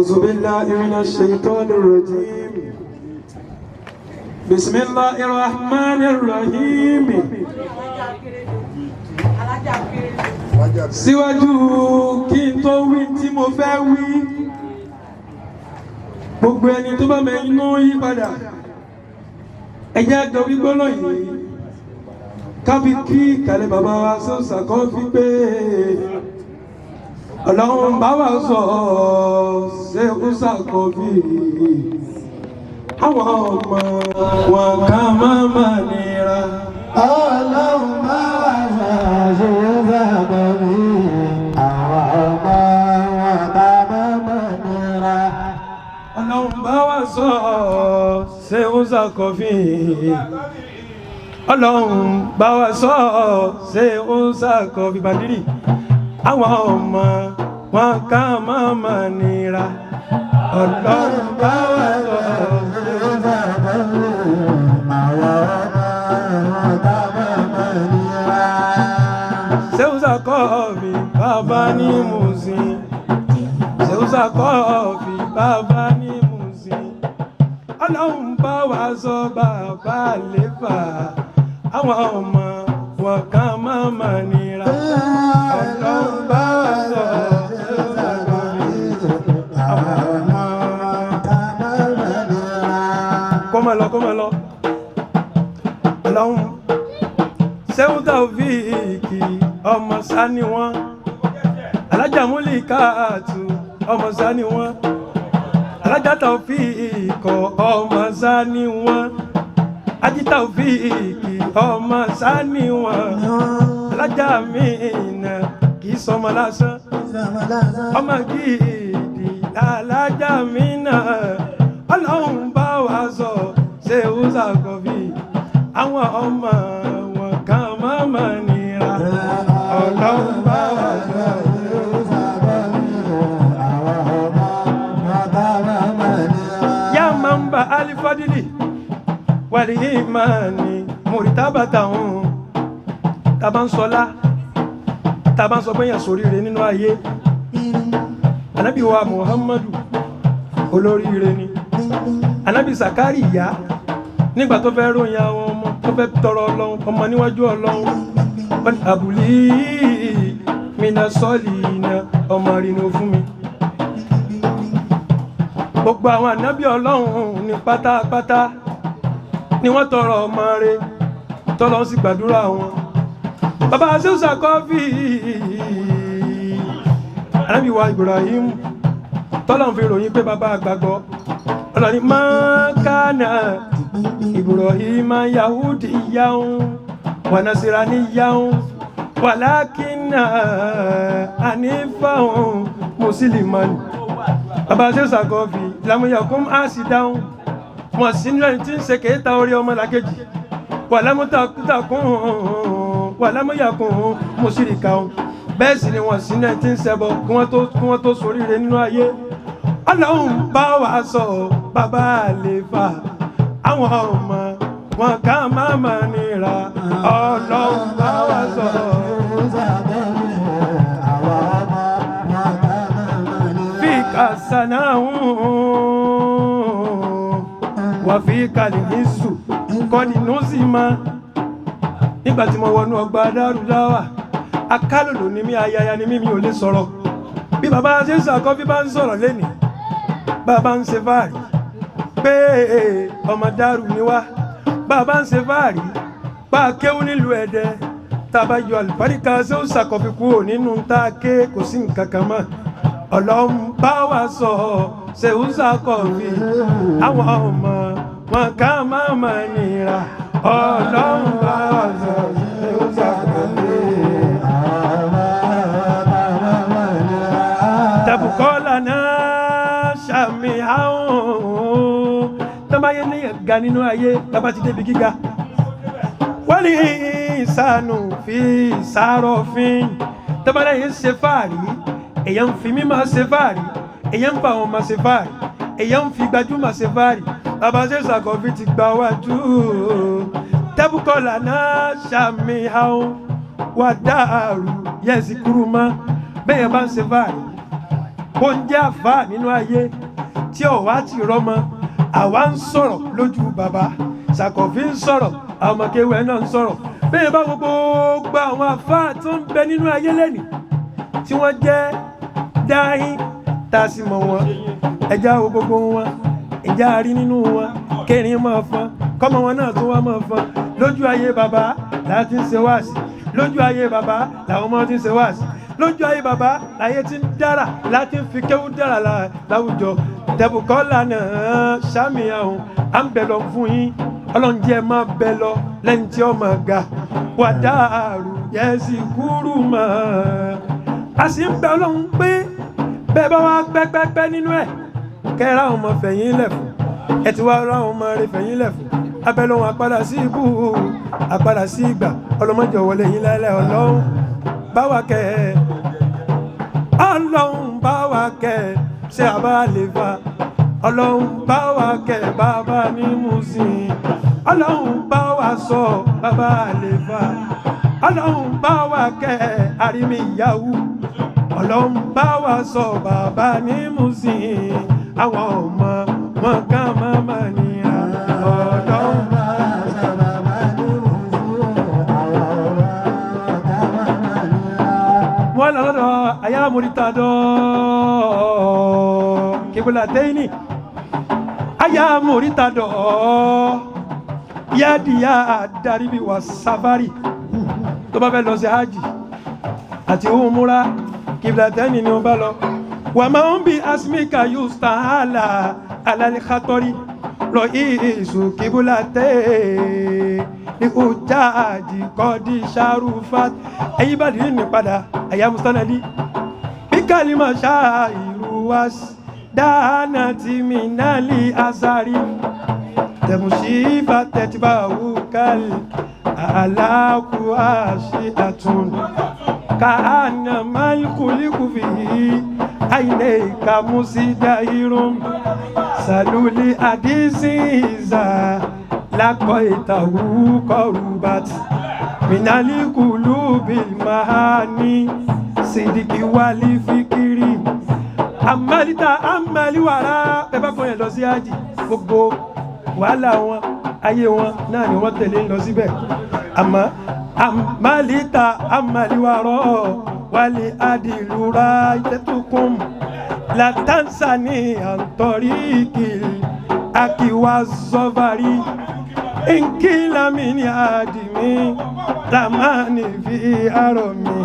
أعوذ بالله من الشيطان الرجيم. بسم الله الرحمن الرحيم. Síwájú kí n tó wí tí mo fẹ́ wí, gbogbo ẹni tó bá mẹ inú yí padà, ẹ jẹ́ àjọ gbígbóná yìí kábí kí ìkàlẹ̀ bàbá wa sọ̀sà kan fi pé Ọlọ́run bá wa sọ ṣékúsà kọfí àwọn ọmọ wọn ká má má nira. Ọlọ́run bá wà ṣàṣe sábàbí àwọn ọmọ wọn ká má má nira. Ọlọ́run bá wa sọ ṣékúsà kọfí, Ọlọ́run bá wa sọ ṣékúsà kọfí bàdírì àwọn ọmọ wọn ká má má nira. Ọlọ́run bá wa sọ ṣékúsà Sábàbí àwọn ọmọ wọn ká má má nira. Seusa kọfí bàbá ní Mùsìn, Seusa kọfí bàbá ní Mùsìn, Ọlọ́run bá wa sọ bàbá lẹ́fà àwọn ọmọ wọn kan máa ma nira. Ọlọ́run bá wa sọ Seusa kọfí Àwọn ọmọ wọn ká má má nira. Kó máa lọ, kó máa lọ. Ọlọ́run sẹ́wọ́n Taofíìkì ọmọ sani wọn, alájà Múlíkàtù ọmọ sani wọn, alájà Taofíìkì ọmọ sani wọn, ají Taofíìkì ọmọ sani wọn, alájà Mínà kì í sọmọ lásán, ọmọ gidi alájà Mínà. Ọlọ́run bá wa sọ ṣéwúsà kọfí àwọn ọmọ wọn kan máa ma nira. Ọlọ́run bá wa sọ Ṣéwúsà kọfí àwọn ọmọ wọn ká má má nira. Yá máa ń ba alifadili wàlí ìmáàní mùrìtábàtà hàn tàbá ń sọlá, tàbá ń sọ pé yàn sóríire nínú ayé. Anabi wa Muhammadu olóríire ni. Anabi Sakari ìyá nígbà tó fẹ́ ròyìn àwọn ọmọ tó fẹ́ tọrọ Ọlọ́run ọmọ níwájú Ọlọ́run, wọ́n ní abúlé mina sọ́ọ̀lì iná ọmọ rìnnà fún mi. Gbogbo àwọn anabi Ọlọ́run ní pátápátá ni wọ́n tọrọ ọmọ rẹ̀, tọ́lọ́ sì gbàdúrà wọn. Bàbá Azusa kọfí, anabi wa Ibrahim, tọ́lọ́ fi ròyìn pé bàbá àgbàgbọ́ ọlọ́ni mọ́kànnà Ibrahim yahudi yahun wa nasirani yahun wàlákìnà ànífàhùn mùsùlùmánì. Bàbá Azusa kọfí làmúyàkùn àsìdáhùn wọn sí nílẹ̀ tí ń ṣe kéta orí ọmọ làkejì wàlámútakùn wàlámúyàkùn mùsùlùkàùn, bẹ́ẹ̀ sì ni wọ́n sí nílẹ̀ tí ń ṣẹbọ kí wọ́n tó ṣoríire nínú ayé. Ọlọ́run bá wa sọ bàbá àlefa àwọn ọmọ wọn ká má má nira. Ọlọ́run bá wa sọ. Ṣéwúsà kọfí àwọn ọmọ wọn ká má má nira. Fíkà sanáhùn wà fíkà lìhísù kọ́ni sí ma. Nígbà tí mo wọnú ọgbà Dárúdáwà, akálòlò ni mí, ayaya ni mí, mi ò lè sọ̀rọ̀ bí bàbá ṣe ń sàkọ́ bí bá ń sọ̀rọ̀ lẹ́nìí. Bàbá ń ṣe fáàrí pé ọmọ dárù ni wá, bàbá ń ṣe fáàrí bá a kéwú nílùú Ẹdẹ, tá a bá yọ àlùbáríkà ṣé ó ṣàkọfí kúrò nínú tá a ké, kò sí nǹkan kan mọ́. Ọlọ́run bá wa sọ ṣé ó ṣàkọfí àwọn ọmọ wọn ká má má nira. Ọlọ́run bá wa sọ ṣé ó ṣàkọfí. Àwọn ọmọ wọn ká má má nira. Tẹ̀bùkọ́lá náà ṣàmì àwọn tọ́báyé ní ẹ̀ga nínú ayé, bàbá ti débi gíga, wọ́n ní ìsànù fi ìsàrọ̀fin. Tọ́báyé yẹn ń ṣe fáàrí, èyàn ń fi mímọ́ ṣe fáàrí, èyàn ń fa àwọn ọmọ ṣe fáàrí, èyàn ń fi gbajúmọ̀ ṣe fáàrí. Bàbá ṣe ṣàkọ́fí ti gba wájú. Tẹ́bùkọ́lá náà ṣàmì àwọn wà dáàrú yẹ̀sì kúrú mọ́ bẹ́ẹ̀ yẹn bá ń ṣe fáàrí. Kó ń jẹ́ àfáà nínú ayé tí ọ̀wá ti rọ́mọ. Àwa ń sọ̀rọ̀ lójú bàbá Sàkọ̀fí ń sọ̀rọ̀, àwọn ọmọkéwẹ́ náà ń sọ̀rọ̀. Bẹ́ẹ̀ bá gbogbo àwọn àfáà tó ń bẹ nínú ayé lẹ́nìí tí wọ́n jẹ́ dáhìn tá a sì mọ̀ wọ́n, ẹja wo gbogbo wọn, ìjà rí nínú wọn kérin máa fọn, kọ́mọ wọn náà tún wá máa fọn. Lójú ayé bàbá láti ń ṣe wáàsí, lójú ayé bàbá làwọn ọmọ ti ń ṣe wáàsí, lójú ayé bàbá láyé ti ń dára láti ń fi kéwú dára láwùjọ. Tẹ̀bùkọ́lá náà sàmì àrùn à ń bẹ̀ lọ fún yín. Ọlọ́run jẹ́ máa bẹ lọ lẹ́ni tí ó máa ga wà dáàrú yẹ́sì kúrú mọ́. A sì ń bẹ Ọlọ́run pé bẹ́ẹ̀ bá wá pẹ́pẹ́pẹ́ nínú ẹ̀ kẹ́ra àwọn ọmọ fẹ̀yìn lẹ̀ fún ẹ ti wá ra àwọn ọmọ rẹ fẹ̀yìn lẹ̀ fún abẹ́lẹ́ wọn. Àpadà sí ibú, àpadà sí ìgbà, ọlọ́mọdé wọlé yín lálẹ́. Ọlọ́run bá wa kẹ́ ẹ, Ọlọ́run bá wa kẹ́ ẹ, ṣé a bá lè fa. Ọlọ́run bá wa kẹ́ bàbá ní Mùsìn, Ọlọ́run bá wa sọ bàbá lè fa, Ọlọ́run bá wa kẹ́ àrími ìyàwó, Ọlọ́run bá wa sọ bàbá ní Mùsìn, àwọn ọmọ wọn kàn máa ma nìyà Ọlọ́run. Wọ́n lọ lọ́dọ̀ ayámúrítà dọ́ kíbula tẹ́yìnì ayámúrítà dọ́ yádìyá àdáríbi wà sáfárì tó bá fẹ́ lọ sí hajj àti umura, kíbula tẹ́yìnì ni wọ́n bá lọ. Wà máa ń bi asmika yustahala alalikhatori rọ ìsù kíbula tẹ́yìnì ní ujaji kọ́dí sharufat. Ẹ̀yin bá dìrí ní padà àyà mustanadi bí kálímà ṣáà dáná tí mi náà lè azari tẹ̀mùsífà tẹ̀tìbà wúkàlì aláàkú àṣì àtún káànà máìkúlíkù fi àìlè ìkàmùsídà irun sàlùlì àdìsíìzà lákọ̀ ìtàwù kọrùbàt minalikulu bilmahani sidiki wali fikiri amalita amaliwara. Ẹ bá kọ́ yẹn lọ sí ájì, gbogbo wàhálà wọn ayé wọn náà ni wọ́n tẹ̀lé ń lọ síbẹ̀. Àmọ́ amalita amaliwarọ wali adilura ìtẹ́tukùn latansani antoriki akiwa zọvari nkilamini adimi ramani fi aromi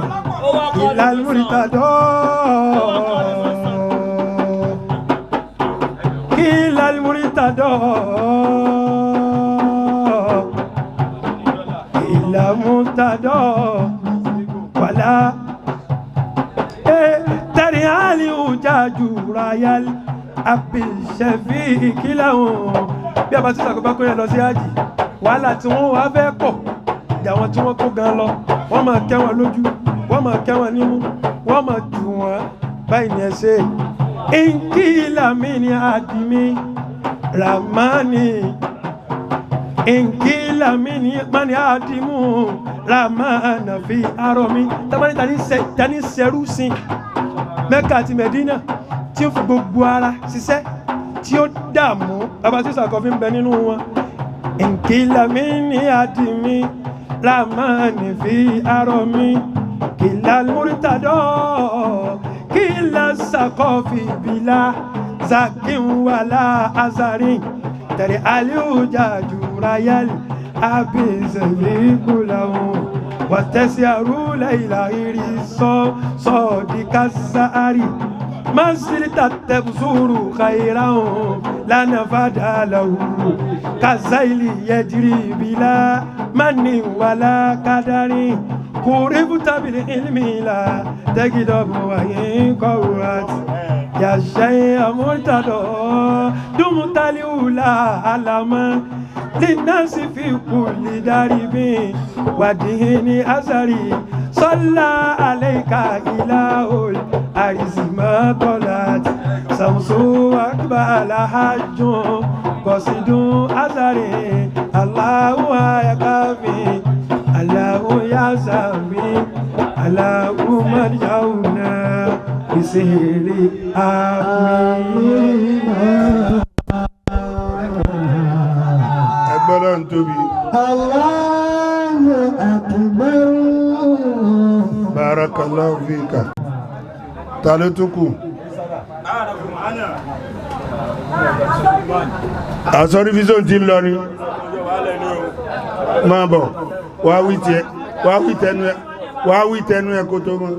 ìlàlúrítàdọ́ ìlàlúrítàdọ́ ìlàmútàdọ́ wàlá tẹ̀rí àlìhùjájú rayal abilṣẹ́fì ìkìláhùn. Bí a bá ti sàkóbá kó yẹn lọ sí àjì, wàhálà tí wọ́n wá fẹ́ pọ̀ ìjà wọn tí wọ́n kó gan lọ, wọ́n máa kẹ́ wọn lójú, wọ́n máa kẹ́ wọn nímú, wọ́n máa jù wọ́n báyìí ní ẹsẹ̀. Nkìlá mi ni àdìmí ramani, nkìlá mi ni mani àdìmú ramana fi arọ mi tamani tani sẹrú sin Mẹ́kà àti Mẹ́dínà tí ó fi gbogbo ara ṣiṣẹ́ tí ó dààmú, bàbá tí sàkọ́fí ń bẹ nínú wọn. Nkìlá mi ní àdìmí ramani fi arọ mi kìlá múrítàdọ́ kìlá sàkọ́fí bìlá zakin wàlá azarin tẹ̀lé aliujà jurayal abizẹ̀lẹ́kùlàhùn wàtẹ́sí àrùlẹ̀ ìlà ìrì sọ sọ̀díkà sáárì masirita tẹ̀bùsùrù kàìráhùn lánàá fàdàlàhù kazaili yẹjiri bìlá mani wàlá kádàrí kùrìbùtà bìlì ilmi la tẹ́gídọ̀bù wáyé kọ́wúrát yàṣẹ́ àmúntàdọ̀ dùmùtàlíwùlà àlàmọ́ linasi fi kulli daribin wadihini azari sọlá aleika ilahul arizima tọ́lat samsu akbala hajjun kọsidun azari alahu ayakafi alahu yasabi alahu marjauna. ṣe eré. Àmín. Ẹgbẹ́ náà ń tóbi. Allahu akbar. Barakallahu fika. Ta ló tún kù? Àsọrí fíṣọ́ ti ń lọ ni. Máa bọ̀, wá wí tiẹ̀, wá wí tẹnu ẹ, wá wí tẹnu ẹ kó tó mọ́.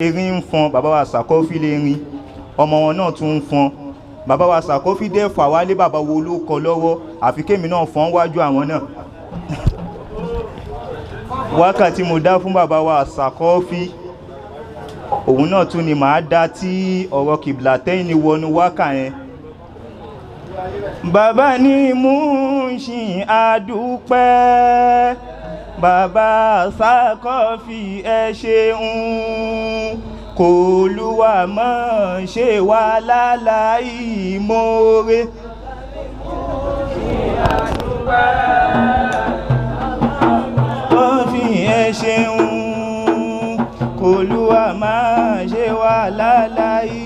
Erin ń fọn bàbá wa Sàkọ́fí lè rin ọmọ wọn náà tún ń fọn bàbá wa Sàkọ́fí dẹ́ fà wálé. Bàbá wo ló kọ lọ́wọ́ àfi kémi náà fọ́n wájú àwọn náà. Wákàtí mo dá fún bàbá wa Sàkọ́fí, òun náà tún ni màá dá tí ọ̀rọ̀ kìbìlà tẹ́yìn ni wọnú wákà yẹn. Bàbá ní Mushin adúpẹ́, bàbá Sàkọ́fí ẹ ṣeun, kò lúwa mọ́ ṣe wá láláì mọ́re. Kọ́fí ẹ ṣeun, kò lúwa máa ṣe wá láláì.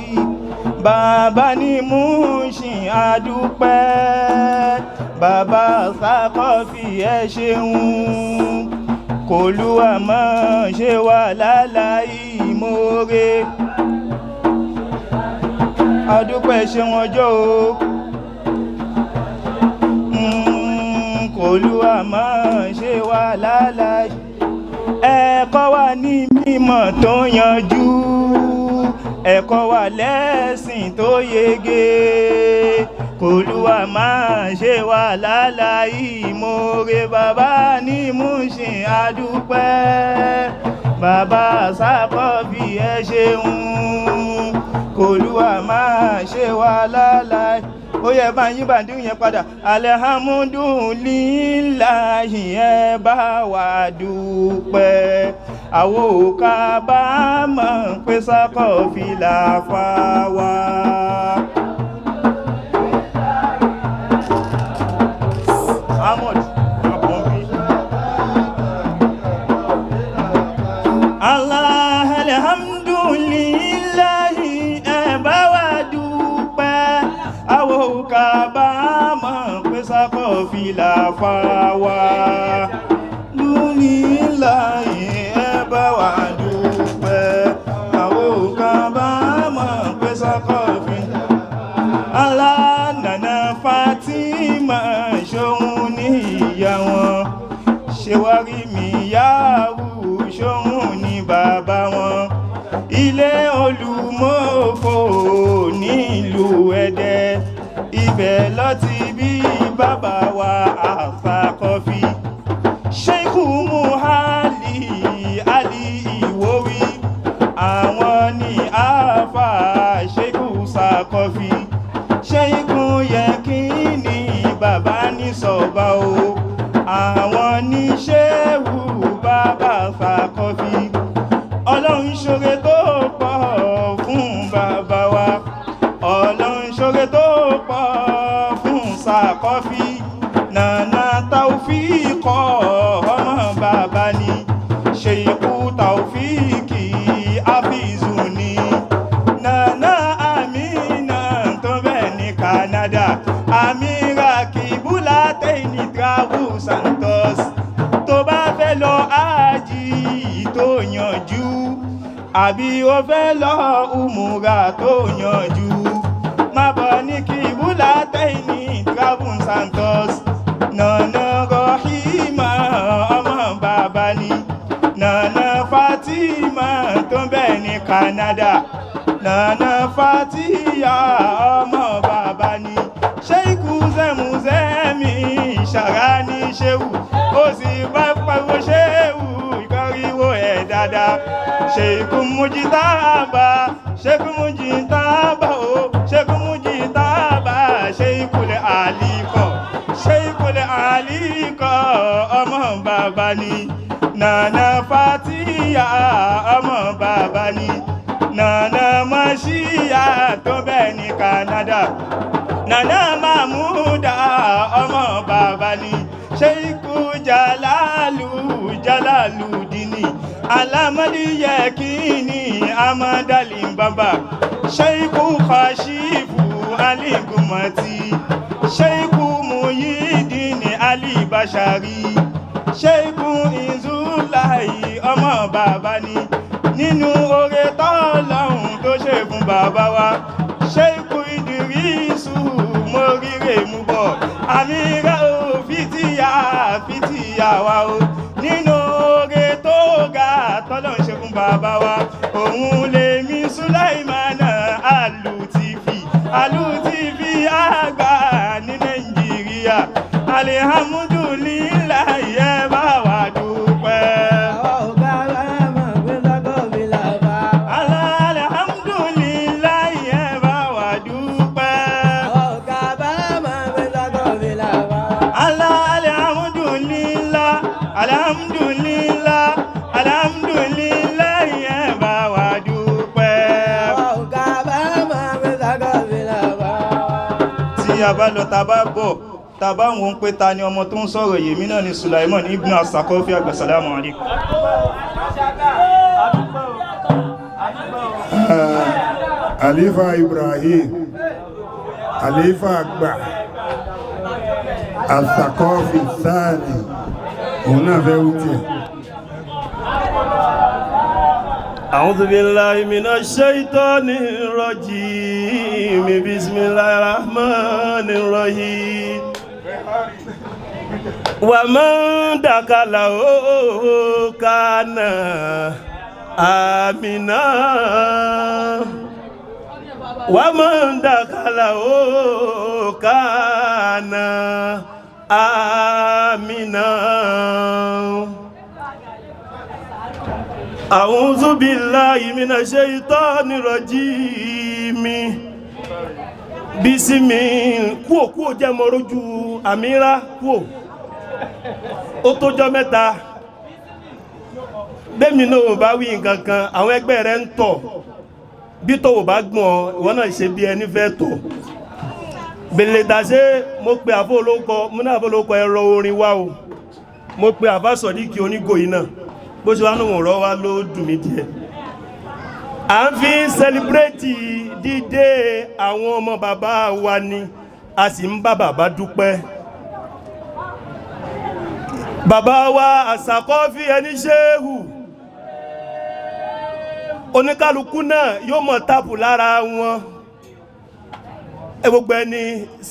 Bàbá ní Mushin adúpẹ́, bàbá Sàkọ́fí ẹ ṣeun, kò lúwa mọ́ ṣe wá láláì mọ́re. Adúpẹ́ ṣeun ọjọ́ o. Kò lúwa mọ́ ṣe wá láláì. Ẹ̀kọ́ wa ní mímọ̀ tó yanjú, ẹ̀kọ́ wa lẹ́sìn tó yege, kòlúwa máa ṣe wà láláì mòre. Bàbá ní Mushin adúpẹ́, bàbá Sàkọ́fí ẹ ṣeun, kòlúwa máa ṣe wà láláì. Ó yẹ bá yín bàndí yẹn padà. Alihamudulilayi, ẹ bá wa dúpẹ́, àwọn òkà bá mọ̀ pé Sàkọ́fí là fà wá. Ahmad, Allah alhamdulillahi, ẹ bá wa dúpẹ́, àwọn òkà bá mọ̀ pé Sàkọ́fí là fà wá. Dúnìláyì, ẹ bá wa dúpẹ́, àwọn òkà bá mọ̀ pé Sàkọ́fí. Allah nana Fatima ṣòun ní ìyá wọn, ṣèwárí mi yáwù ṣòun ní bàbá wọn. Ilé olùmọ́fò nílùú Ẹdẹ, ibẹ̀ ló ti bí bàbá wa Sàkọ́fí. Sheikhu Muhali Ali Ìwòrí, àwọn ní àáfà Sheikhu Sàkọ́fí. Sheikhu Yẹkínì bàbá ní sọ̀bà o, àwọn ní ṣéwù bàbá Sàkọ́fí. Ọlọ́run ṣoore tó pọ̀ fún bàbá wa, Ọlọ́run ṣoore tó pọ̀ fún Sàkọ́fí. Nana Taofíkọ̀ ọmọ bàbá ni, Sheikhu Taofíkì Hafizu ni. Nana Amina tó bẹ̀ ní Canada, Amira Kibula tẹ́ni Travel Santos. Tó bá fẹ́ lọ ájì tó yanjú, àbí o fẹ́ lọ umura tó yanjú, má bọ̀ ní Kibula tẹ́ni Travel Santos. Nana Rohima ọmọ bàbá ni, Nana Fatima tó bẹ̀ ní Canada, Nana Fatiya ọmọ bàbá ni. Sheikhu Zemuzemi ṣàrá ní ṣéwù, ó sì bá pariwo ṣéwù ìkọríwó ẹ̀ dáadáa. Sheikhu Mujitaba, Sheikhu Mujitaba o, Sheikhu Mujitaba, Sheikhul Alikọ, Sheikhul Ali. ni. Nànà Fatiya ọmọ bàbá ni. Nànà Mọ́ṣíyà tó bẹ́ẹ̀ ní Canada. Nànà Mahmuda ọmọ bàbá ni. Ṣéikú Jalalu Jalaludini. Alamadiye kini Amadali Bamba. Ṣéikú Kashifu Aligumati. Ṣéikú Muyidini Ali Bashari. Ṣéikú Inzulayi ọmọ bàbá ni. Nínú oore tọ́lọ́hun tó ṣe fún bàbá wa. Ṣéikú Idirisu mo ríre mú bọ̀. Àmìrà ò fìtìyà fìtìyà wa o. Nínú oore tó ga tọ́lọ́hun ṣe fún bàbá wa. Òun lèmi Sulaimana Alutifi. Alutifi àgbà ní Nàìjíríà. Alihamudulilayi ẹ bá wa dúpẹ́. Alhamdulilayi ẹ bá wa dúpẹ́. Alhamdulillah, alhamdulillah, alhamdulillah ẹ bá wa dúpẹ́. Tí a bá lọ tá a bá bọ̀, tá a bá ń wo pé ta ni ọmọ tó ń sọ̀rọ̀ yèmí náà ni Sulaiman Ibn Asakọ́fí àgbà. Salamu alaikum. Àlífà Ibrahim, Àlífà àgbà Asakọ́fì sáàni, òun náà fẹ́ wí tiẹ̀. أعوذ بالله من الشيطان الرجيم. بسم الله الرحمن الرحيم. ومن دخله كان آمنا. ومن دخله كان آمنا. أعوذ بالله من الشيطان الرجيم. بسم kúò kúò jẹ́ mọ́ rójú àmìrá kúò ó tójọ́ mẹ́ta bẹ́mi náà ò bá wí nǹkan kan, àwọn ẹgbẹ́ rẹ̀ ń tọ̀ bí tó ò bá gbọ́n ìwọ náà ṣe bí ẹni fẹ́ tọ̀ bèlèdàṣe. Mo pe àfọ́ olóko, mo ní àfọ́ olóko ẹ̀rọ orin wá o. Mo pe àfá Sọ̀díkì onígò yìí náà, bó ṣe wá ní òun rọ́ wá ló dùn mí díẹ̀. À ń fi celebrate dídé àwọn ọmọ bàbá wa ni, a sì ń bá bàbá dúpẹ́. Bàbá wa Àsàkọ́fí ẹni ṣéhù, oníkálukú náà yóò mọ̀ tápù lára wọn. Ẹ gbogbo ẹni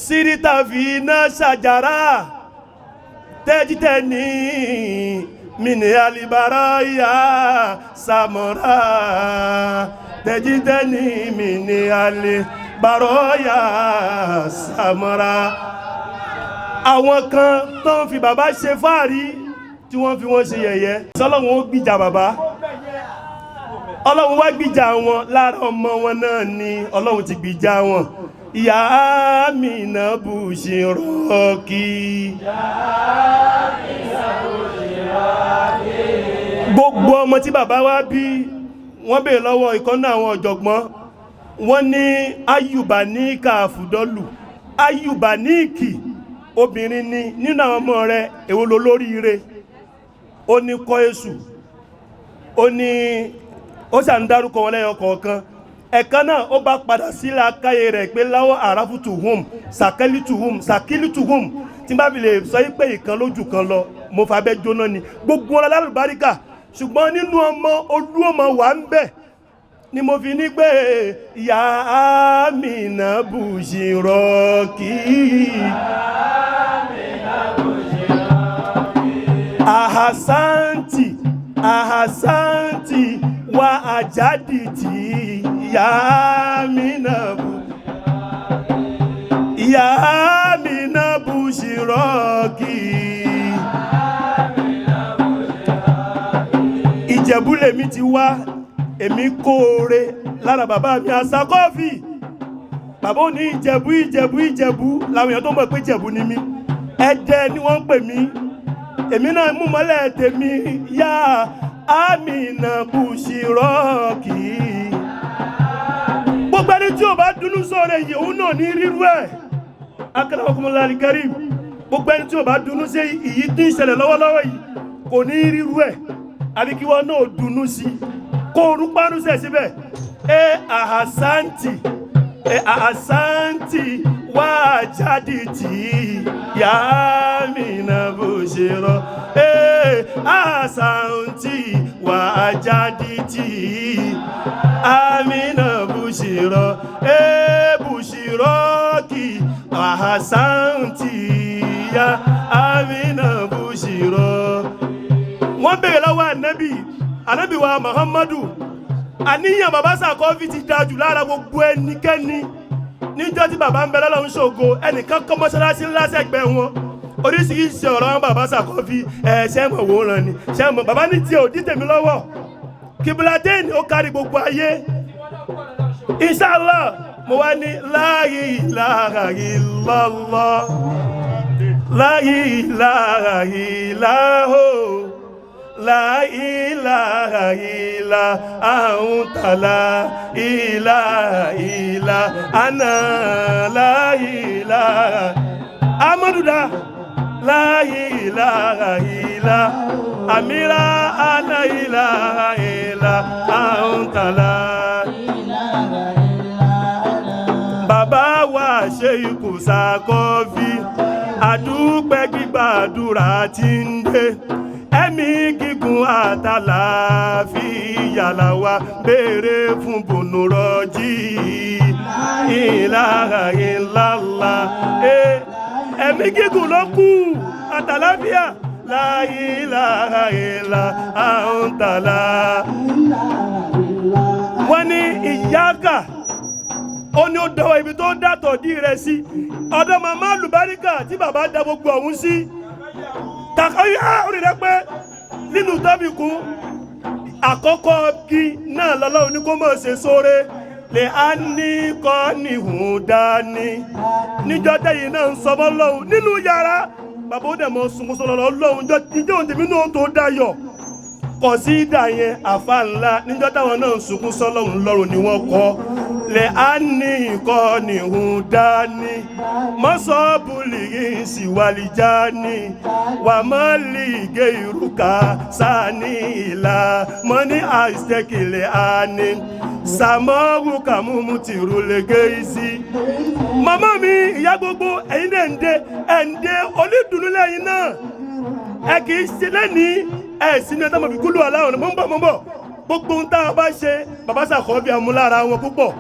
síríta fi iná ṣàjàrà tẹ́jítẹ́ ní mini alibaraya samora tẹ́jítẹ́ ní mini alibaraya samora. Àwọn kan tó ń fi bàbá ṣe fáàrí tí wọ́n fi wọ́n ṣe yẹ̀yẹ́, sọ́lọ́run ó gbìjà bàbá, Ọlọ́run wá gbìjà wọn lára ọmọ wọn náà ni Ọlọ́run ti gbìjà wọn. Ìyá Amina Bushirọ́kì. Gbogbo ọmọ tí bàbá wa bí, wọ́n bèèrè lọ́wọ́ ìkọ́nà àwọn ọ̀jọ̀gbọ́n, wọ́n ní Ayùbá ní káàfùdọ́lù, Ayùbá ní ìkì obìnrin ni nínú àwọn ọmọ rẹ̀, èwo lo lóríire? Ó ní kọ́ èṣù, ó ní ó ṣà ń dárúkọ wọn lẹ́yọ kọ̀ọ̀kan. Ẹ̀kan náà ó bá padà sí làákàyè rẹ̀ pé láwọ́ àràfùtù hum sàkẹ́lìtù hum sàkílìtù hum, tí bá fi lè sọ yí pé ìkan lójú kan lọ, mo fà bẹ́ jóná ni. Gbogbo wọn lálùbáríkà, ṣùgbọ́n nínú ọmọ olú ọmọ wà ń bẹ̀ ni mo fi ní pé ìyá Amina Bushirọ́kì. Ahasanti ahasanti wa ajaditi ìyá Amina bu ìyá Amina Bushirọ́kì. Ìjẹ̀bú lèmi ti wá, èmi kóore lára bàbá mi Àsàkọ́fì. Bàbá ò ní Ìjẹ̀bú Ìjẹ̀bú Ìjẹ̀bú làwọn èèyàn tó mọ̀ pé Ìjẹ̀bú ni mí. Ẹdẹ ni wọ́n ń pè mí. Èmi náà mú mọ́lẹ̀ tèmi yá Amina Bushirọ́ọ̀kì. Gbogbo ẹni tí o bá dunú sọ̀rọ̀ èyí òun náà ní rírú ẹ̀. Akramakumullah al-karim. Gbogbo ẹni tí o bá dunú sí èyí tí ń ṣẹlẹ̀ lọ́wọ́lọ́wọ́ yìí kò ní rírú ẹ̀. Àbí kí wọ́n náà dunú sí i. Kó o rúpánú sẹ̀ síbẹ̀. Ẹ àhàsáǹtì ẹ àhàsáǹtì wá jáde tì í yá Amina Bushiro. Ẹ àhàsáǹtì wá jáde tì í Amina Bushiro. Ẹ Bushiro kì àhàsáǹtì yá Amina Bushiro. Wọ́n béèrè lọ́wọ́ ànábì, ànábì wa Muhammadu, àníyàn bàbá Sàkọ́fì ti da jù lára gbogbo ẹnikẹ́ni. Níjọ́ tí bàbá ń bẹ lọ́lọ́run ṣògo, ẹnìkan kọ́ mọ́ṣáláṣí ńlá sẹ́gbẹ̀ẹ́ wọn. Oríṣiríṣi ọ̀rọ̀ wọn bàbá Sàkọ́fì ẹ̀ ṣẹ́mọ̀ wòran ni ṣẹ́mọ̀ bàbá ní tiẹ̀ ò dí tèmi lọ́wọ́. Kìbìlàtẹ́ẹ̀nì ó kárí gbogbo ayé. Inshallah mo wá ní la ilaha illallah, la ilaha illahu, la ilaha illa anta, la ilaha illa ana, la ilaha amaduda, la ilaha illa amira ana, ilaha illa anta la. Bàbá wa ṣe ikú Sàkọ́fì, àdúpẹ́ gbígbàdúrà tí ń dé. Ẹ̀mí gígùn àtàlàáfíà làwa béèrè fún bùnúrọ̀jì. Ilaha illallah. Ẹ̀mí gígùn ló kù àtàlàáfíà. La ilaha illa anta la. Wọ́n ní ìyáàkà ó ní ó dọwọ́ ibi tó dàtọ̀ dí rẹ̀ sí ọ̀dọ̀ màmá àlùbáríkà tí bàbá da gbogbo ọ̀hún sí. Kàkọ́ yá orí rẹ pé nínú tọ́bì kún àkọ́kọ́ kí náà lọ́lọ́run ní kó mọ̀ ṣe sóore lè á ní kọ́ ní hùn dání. Níjọ́ tẹ̀yìn náà ń sọ bọ́ lọ́hùn nínú yàrá, bàbá ó dẹ̀ mọ́ sunkún sọ lọ́lọ́ lọ́hùn níjọ́ òun tèmi náà tó dayọ̀. Kọ̀ sí ìdá yẹn àfa ńlá níjọ́ táwọn náà ń sunkún sọ́lọ́hùn lọ́rùn ni wọ́n kọ́. Lè á ní kọ́ ní hùn dání. Mọ́sọ́bùlì yìí sì wàlìjà ní. Wà mọ́ lì gé ìrúkà sáni ìlà. Mọ́ ní àìsẹ́kìlẹ̀ àní. Sàmọ́wù kàmúmú tìrú lè gé isi. Màmá mi ìyá gbogbo ẹ̀yin náà ń dé ẹ̀ ń dé onídùnnú lẹ́yìn náà. Ẹ kì í ṣe lẹ́nìí ẹ̀ sínú ẹ̀ tá mọ̀ fi kúlù aláwọ̀ ni mò ń bọ̀ mò ń bọ̀. Gbogbo ohun tá a bá ṣe bàbá Sàkọ́fì amúlára wọn púpọ̀.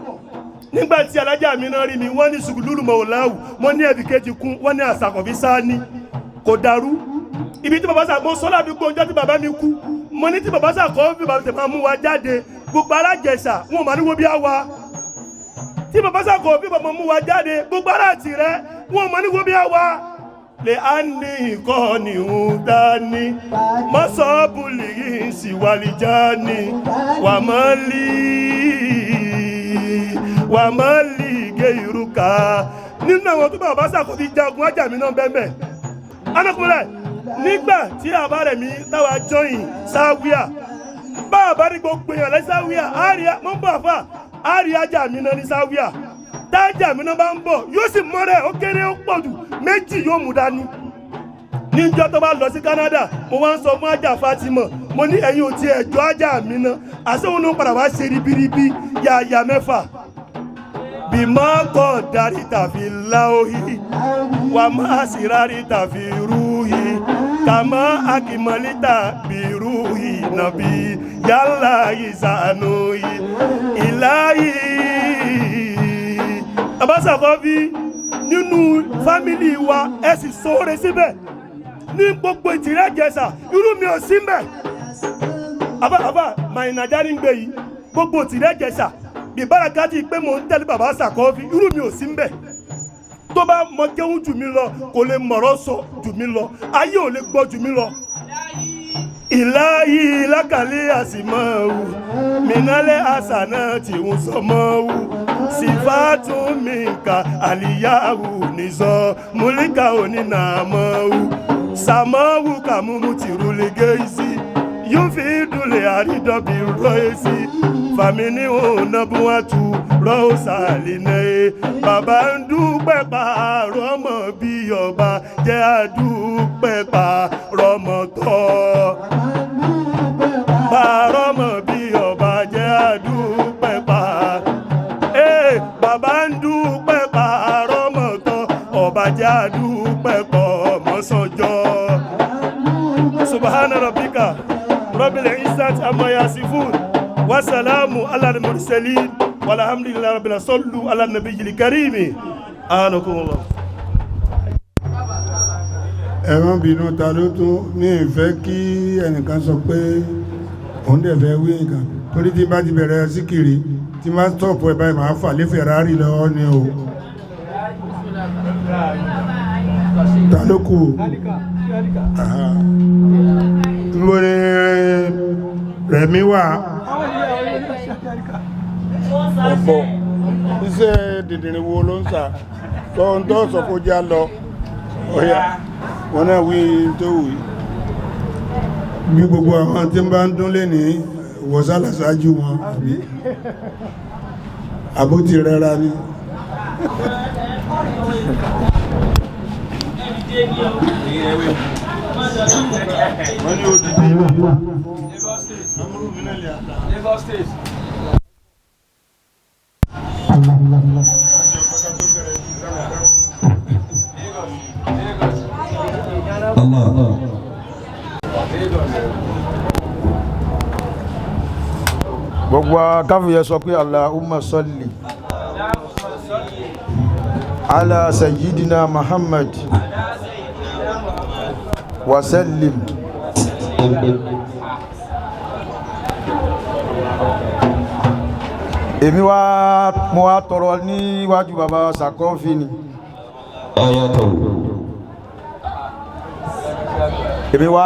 Nígbà tí alájà mi náà rí mi, wọ́n ní sùkúlùlù mọ̀ọ́láwù, wọ́n ní ẹ̀bí kejì kún, wọ́n ní àsàkọ̀fì sáání kò dàrú. Ibi tí bàbá Sàkọ́ sọ́lá àdúgbò ọjọ́ tí bàbá mi kú, mo ní tí bàbá Sàkọ́fì bàbá tẹ̀ máa mú wa jáde, gbogbo alájẹsà wọn ò máa ní wo bí a wa. Tí bàbá Sàkọ́fì bàbá mú wa jáde, gbogbo ará tìrẹ wọn ò máa ní wo bí a wa. Lè á ní ìkọ́ni ń dání, mọ́sọ́bùlì yìí sì wàlìjà ní, wà mọ́ lì wà mọ́ lì gé ìrúkà. Nínú àwọn tó bàbá Sàkọ́fì jagun ajá mi náà bẹ́ẹ̀ bẹ́ẹ̀. Anákùnrin nígbà tí àbá rẹ̀ mi táwa jọyìn sáwíà, bá àbá rí gbogbo èèyàn lẹ́ sáwíà, àríyá mọ́ ń bọ̀ àfà, àríyá ajá mi náà ní sáwíà. Tájà mi náà bá ń bọ̀ yóò sì mọ́ rẹ̀ ó kéré ó pọ̀ jù méjì yóò mú dání. Níjọ́ tó bá lọ sí Canada, mo wá ń sọ fún ajá Fatima, mo ní ẹ̀yin ò tiẹ̀ jọ ajá mi náà, àṣé òun ló ń padà wá ṣe ribiribi yàyà mẹ́fà. Bímọ kọ́ darí tàfi láòhí, wà má sírárì tàfi rúhì, kàmá akìmọ̀lítà bírúhì nàbí yálà ìsànú yìí ìláyìí. Bàbá Sàkọ́fì nínú fámìlì wa ẹ sì sóore síbẹ̀ ní gbogbo ìtìrẹ́jẹsà irú mi ò sí mbẹ̀. Àbá àbá màìnàjà ní gbé yìí gbogbo ìtìrẹ́jẹsà bí bárakàtì pé mò ń tẹ̀lé bàbá Sàkọ́fì irú mi ò sí mbẹ̀. Tó bá mọ kéwú jù mí lọ kò lè mọ̀rọ̀ sọ jù mí lọ ayé ò lè gbọ́ jù mí lọ. Ìláyìí lákàlẹ́ àsìmọ́wù mìnálẹ́ àṣà náà tí ń sọmọ́wù sífàtún mìǹkà àlìyáwù nìzọ múlíkà onínàmọ́wù Sàmọ́wù kàmúmú tìrúlẹ̀ gẹ̀ẹ́sì yóò fi dùlẹ̀ àrídọ́bì rọ́ẹ̀sì fàmí ní ònàbùwàtú rọ́ọ̀sàlì náà bàbá ń dúpẹ́ pààrọ̀ ọmọ bí ọba jẹ́ àdúpẹ́ pààrọ̀ ọmọ tọ́ pààrọ̀ ọmọ bí ọba jẹ́ àdúpẹ́ pààrọ̀ bàbá ń dúpẹ́ pààrọ̀ ọmọ tọ́ ọba jẹ́ àdúpẹ́ pọ̀ ọmọ sọjọ́ subhana rabbika rabbil izzati amma yasifun wa salamu ala al-mursalin walhamdulillahi rabbil alamin sallu ala nabiyil karimi anakumullah. Ẹ má bínú, ta ló tún ní ìfẹ́ kí ẹnìkan sọ pé òun dẹ̀ fẹ́ wí nǹkan, torí tí bá ti bẹ̀rẹ̀ síkìrì tí má stop ẹ̀ báyìí, máa fà lé Ferrari lọ́wọ́ ni o. Ta ló kù? Aha. Níbo ni Rẹ̀mí wà? Ọ̀pọ̀ iṣẹ́ dìndìnrín wo ló ń sà tó ń tó sọ kó já lọ? Ọ̀yà wọn náà wí tó wù í. Bí gbogbo àwọn tí ń bá ń dún lé ní wọ̀sálà ṣáájú wọn, àbí àbótí rẹra ni. Wọ́n ní odidi. Lagos State. Allah. Gbogbo káfíyẹ sọ pé Allahumma salli ala sayyidina Muhammad wa sallim. Èmi wá, mo wá tọrọ níwájú bàbá Sàkọ́fì ni. Èmi wá,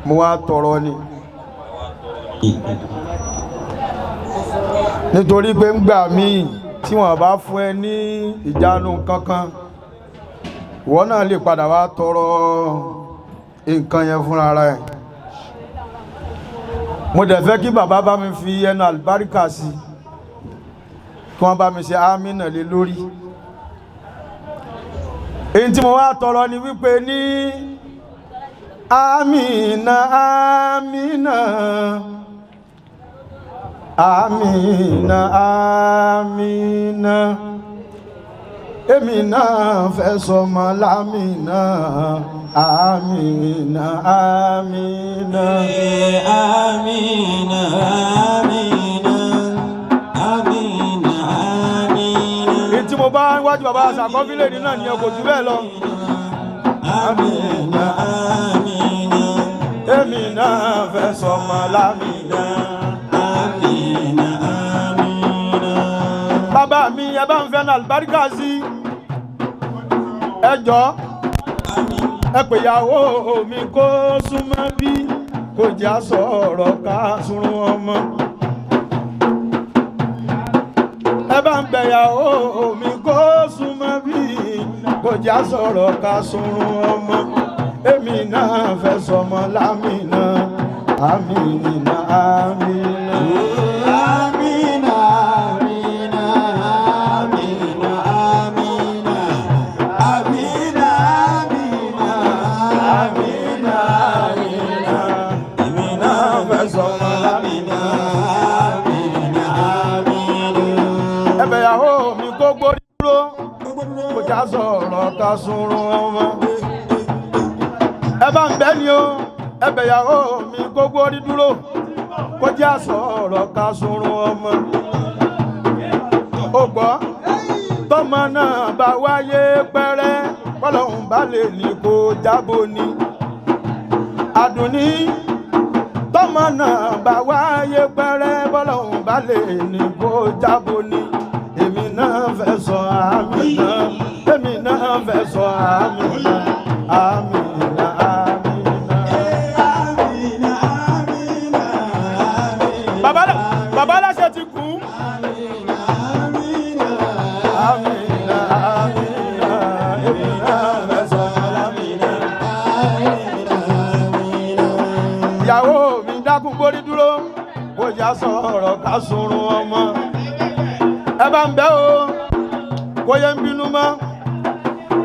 mo wá tọrọ ni, nítorí pé ń gbà míì tí wọ́n bá fún ẹ ní ìjánu kankan, ìwọ náà lè padà wá tọrọ nǹkan yẹn fúnra ara ẹ̀. Mo dẹ̀ fẹ́ kí bàbá bá mi fi ẹnu àlùbáríkà sí, kí wọ́n bá mi ṣe ámínà lé lórí. Èyí tí mo wá tọrọ ni wípé ní ámínà, ámínà, àmìnà, àmìnà, èmi náà fẹ́ sọmọ lámìnà, àmìnà, àmìnà. Amina, amina, amina, amina. Èyí tí mo bá wájú bàbá àṣàkọ́fílẹ̀ ní náà nìyẹn, kò jù bẹ́ẹ̀ lọ. Amina, amina, èmi náà fẹ́ sọmọ lámìnà. Amina, amina. Bàbá mi, ẹ bá ń fẹ́ náà àlùbáríkà sí, ẹ jọ, ẹ pè ìyàwó mi kó súnmọ́ bí kò já sọ̀rọ̀ ká sunrun ọmọ. Ẹ bá ń bẹ̀ ìyàwó mi kó súnmọ́ bí kò já sọ̀rọ̀ ká sunrun ọmọ. Èmi náà fẹ́ sọmọ lámìnà, àmìnà, àmìnà. Amina, amina, amina, amina. Amina, amina, amina, amina. Èmi náà fẹ́ sọmọ lámìnà. Amina, amina. Ẹbẹ̀ ìyàwó mi kó gbórí dúró kò já sọ̀rọ̀ ká sunrun ọmọ. Ẹ bá ń bẹ́ ni o, ẹbẹ̀ ìyàwó mi kó gbórí dúró kò já sọ̀rọ̀ ká sunrun ọmọ. Ó gbọ́, tọmọ náà bá wáyé pẹ́rẹ́, bọ́lọ́hún bá lè ní kó jábọ̀ ni. Àdùnní, tọmọ náà bá wáyé pẹ́rẹ́, bọ́lọ́hún bá lè ní kó jábọ̀ ni. Èmi náà fẹ́ sọ àmì náà, èmi náà fẹ́ sọ àmì náà, àmì náà, àmì náà. Amina, amina, amina. Bàbá aláṣẹ ti kú. Amina, amina. Àmì náà, àmì náà, èmi náà fẹ́ sọ àmì náà. sunrun ọmọ. Ẹ bá ń bẹ́ o, kó yẹ ń bínú mọ́.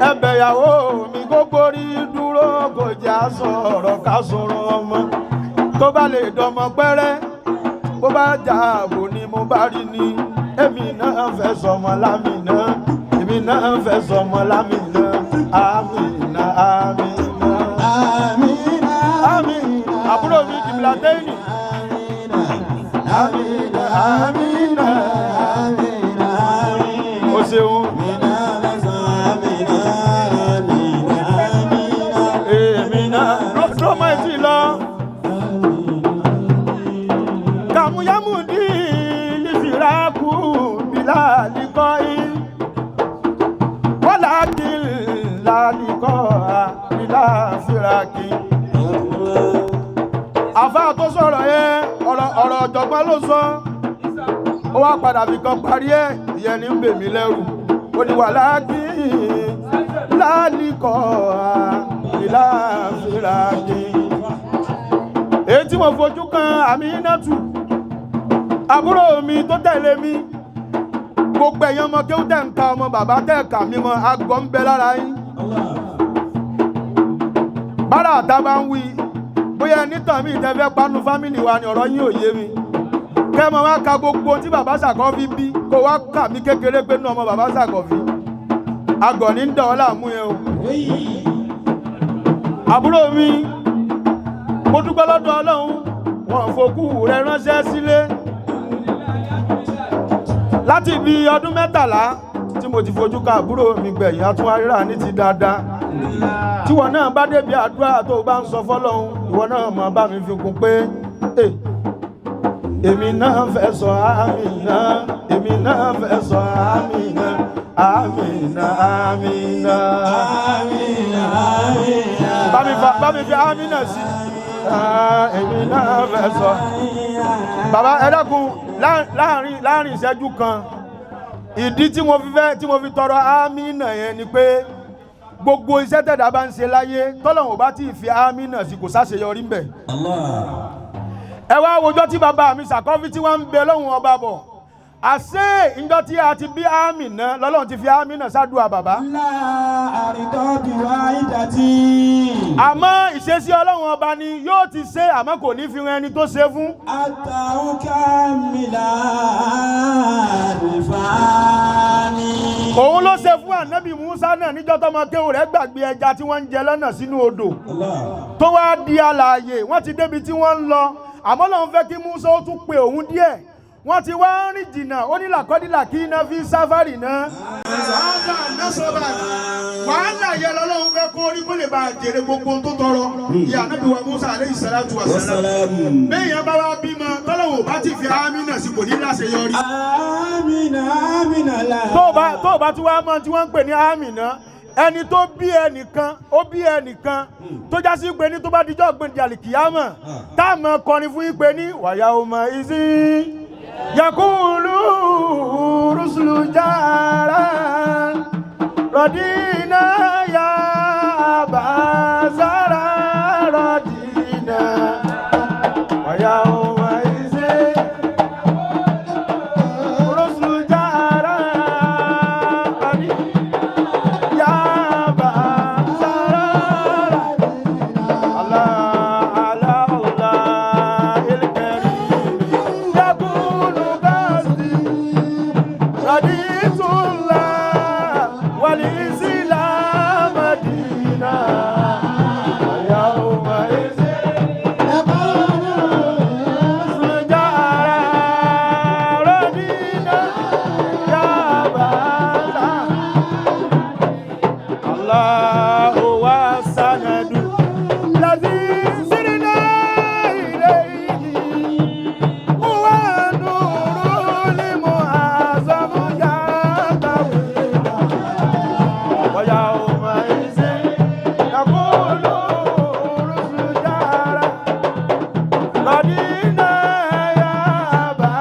Ẹ bẹ̀yàwó mi kó gbórí dúró, kò jẹ́ àsọ̀rọ̀ ká sunrun ọmọ. Tó bá lè dọmọ pẹ́rẹ́, bó bá jà ààbò ni mo bá rí ni. Èmi náà fẹ́ sọmọ lámìnà, èmi náà fẹ́ sọmọ lámìnà, àmìnà àmìnà. Amina. Àmín. Àbúrò mi kìbìlà tẹ́yìn. Amina. Amina. Amina. O ṣeun. Amina fẹ́ Amina. Amina. Amina. Èmi náà dúró mọ́ etí lọ. Kàmúyámú dí ìfìràkù bílà líkọ́ í. Wọ́lá kí ńlá líkọ́ à bílà fìràkì. Àfáà tó sọ̀rọ̀ yẹn ọ̀rọ̀ ọ̀rọ̀ ọ̀jọ̀gbọ́n ló sọ. Ó wá padà fi kan parí ẹ̀, ìyẹn ní ń bè mí lẹ́rù. Ó ní wàhálà kí lálìkọ́ à bílà fìràkì. Èyí tí mo fojú kan Àmínátù, àbúrò mi tó tẹ̀lé mi, gbogbo ẹ̀yin ọmọ kéwú tẹ̀ ń ka ọmọ bàbá tẹ̀ kà mí mọ́, àgọ́ ń bẹ lára yín. Bára àta bá ń wí, bóyá nítàn mi ìtẹ́fẹ́ panu fámìlì wa ni ọ̀rọ̀ yín ò yé mi. Kẹ́ mọ wá ka gbogbo tí bàbá Sàkọ́fí bí, kó wá kà mí kékeré pé nínú ọmọ bàbá Sàkọ́fí. Àgọ̀ ní ń dàn ọ́ láàmú yẹn o. Àbúrò mi, mo dúpẹ́ lọ́dọ̀ Ọlọ́run, wọn fòkú rẹ ránṣẹ́ sílé. Láti bí ọdún 13 tí mo ti fojú ka àbúrò mi gbẹ̀yìn, atúnwárírà ní ti dáadáa. Tíwọ náà bá débi àdúrà tó o bá ń sọ fọ́lọ́hun, ìwọ náà mọ̀ bá mi fi kún pé èmi náà fẹ́ sọ àmìnà, èmi náà fẹ́ sọ àmìnà, àmìnà, àmìnà. Amina. Amina. Bá mi fi àmìnà sí. Ah, èmi náà fẹ́ sọ. Bàbá ẹ dákun, láàrin ìṣẹ́jú kan, ìdí tí mo fi fẹ́ tí mo fi tọrọ àmìnà yẹn ni pé gbogbo iṣẹ́ tẹ̀dá bá ń ṣe láyé, tọ́lọ́hun ò bá tí ì fi àmìnà sí, kò sáṣeyọrí ń bẹ̀. Ẹ wá wojọ́ tí bàbá mi Sàkọ́fí tí wọ́n ń bẹ lọ́hùn ọba bọ̀, àṣé ìjọ tí a ti bí àmìnà lọ́lọ́run ti fi àmìnà ṣàdúrà bàbá. La àrídọ́ bí wá ìdàtí. Àmọ́ ìṣesí Ọlọ́run ọba ni yóò ti ṣe, àmọ́ kò ní fi ran ẹni tó ṣe fún. Àtàwùká mi láàrífàní. Òun ló ṣe fún ànábì Musa náà níjọ́ tọmọ kéwù rẹ̀ gbàgbé ẹja tí wọ́n ń jẹ lọ́nà sínú odò tó wá di alààyè. Wọ́n ti débi tí wọ́n ń lọ, àmọ́ lòun fẹ́ kí Musa ó tún pe òun díẹ̀. Wọ́n ti wá ń rìn jìnnà, ó ní làkọ́dílà kí iná fi sáfárì náà. Wàhálà yẹn lọ́lọ́run fẹ́ kó rí kó lè bá a jèrè gbogbo ohun tó tọrọ. Ìyá ànábì wa Musa aleyhi salatu wa salam. Béèyàn bá wá bímọ, tọ́lọ́wọ́ bá ti fi àmínà sí, kò ní láṣeyọrí. Amina, amina la. Tó o bá tún wá mọ̀ tí wọ́n ń pè ní àmìnà, ẹni tó bí ẹnìkan, ó bí ẹnìkan tó já sí pé ní tó bá dijọ́ gbèǹdé àlìkìyámọ̀, tá a mọ̀ kọrin fún yín pé ní wàyà ọmọ ìsín yakulu rusulu jara rọdínà ya bazara rọdínà wàyà ọmọ ìsín rusulu jara rọdínà ya bazara. Allah Allah Allah il-Karim yakunu qasdi raditullah wal islam dina yawma izin jara radina ya bala Allah huwa sanadu الذي سرنا إليه هو نور المعظم يا طويل ويومئذ يقول رسل جارا رضينا يا أبا.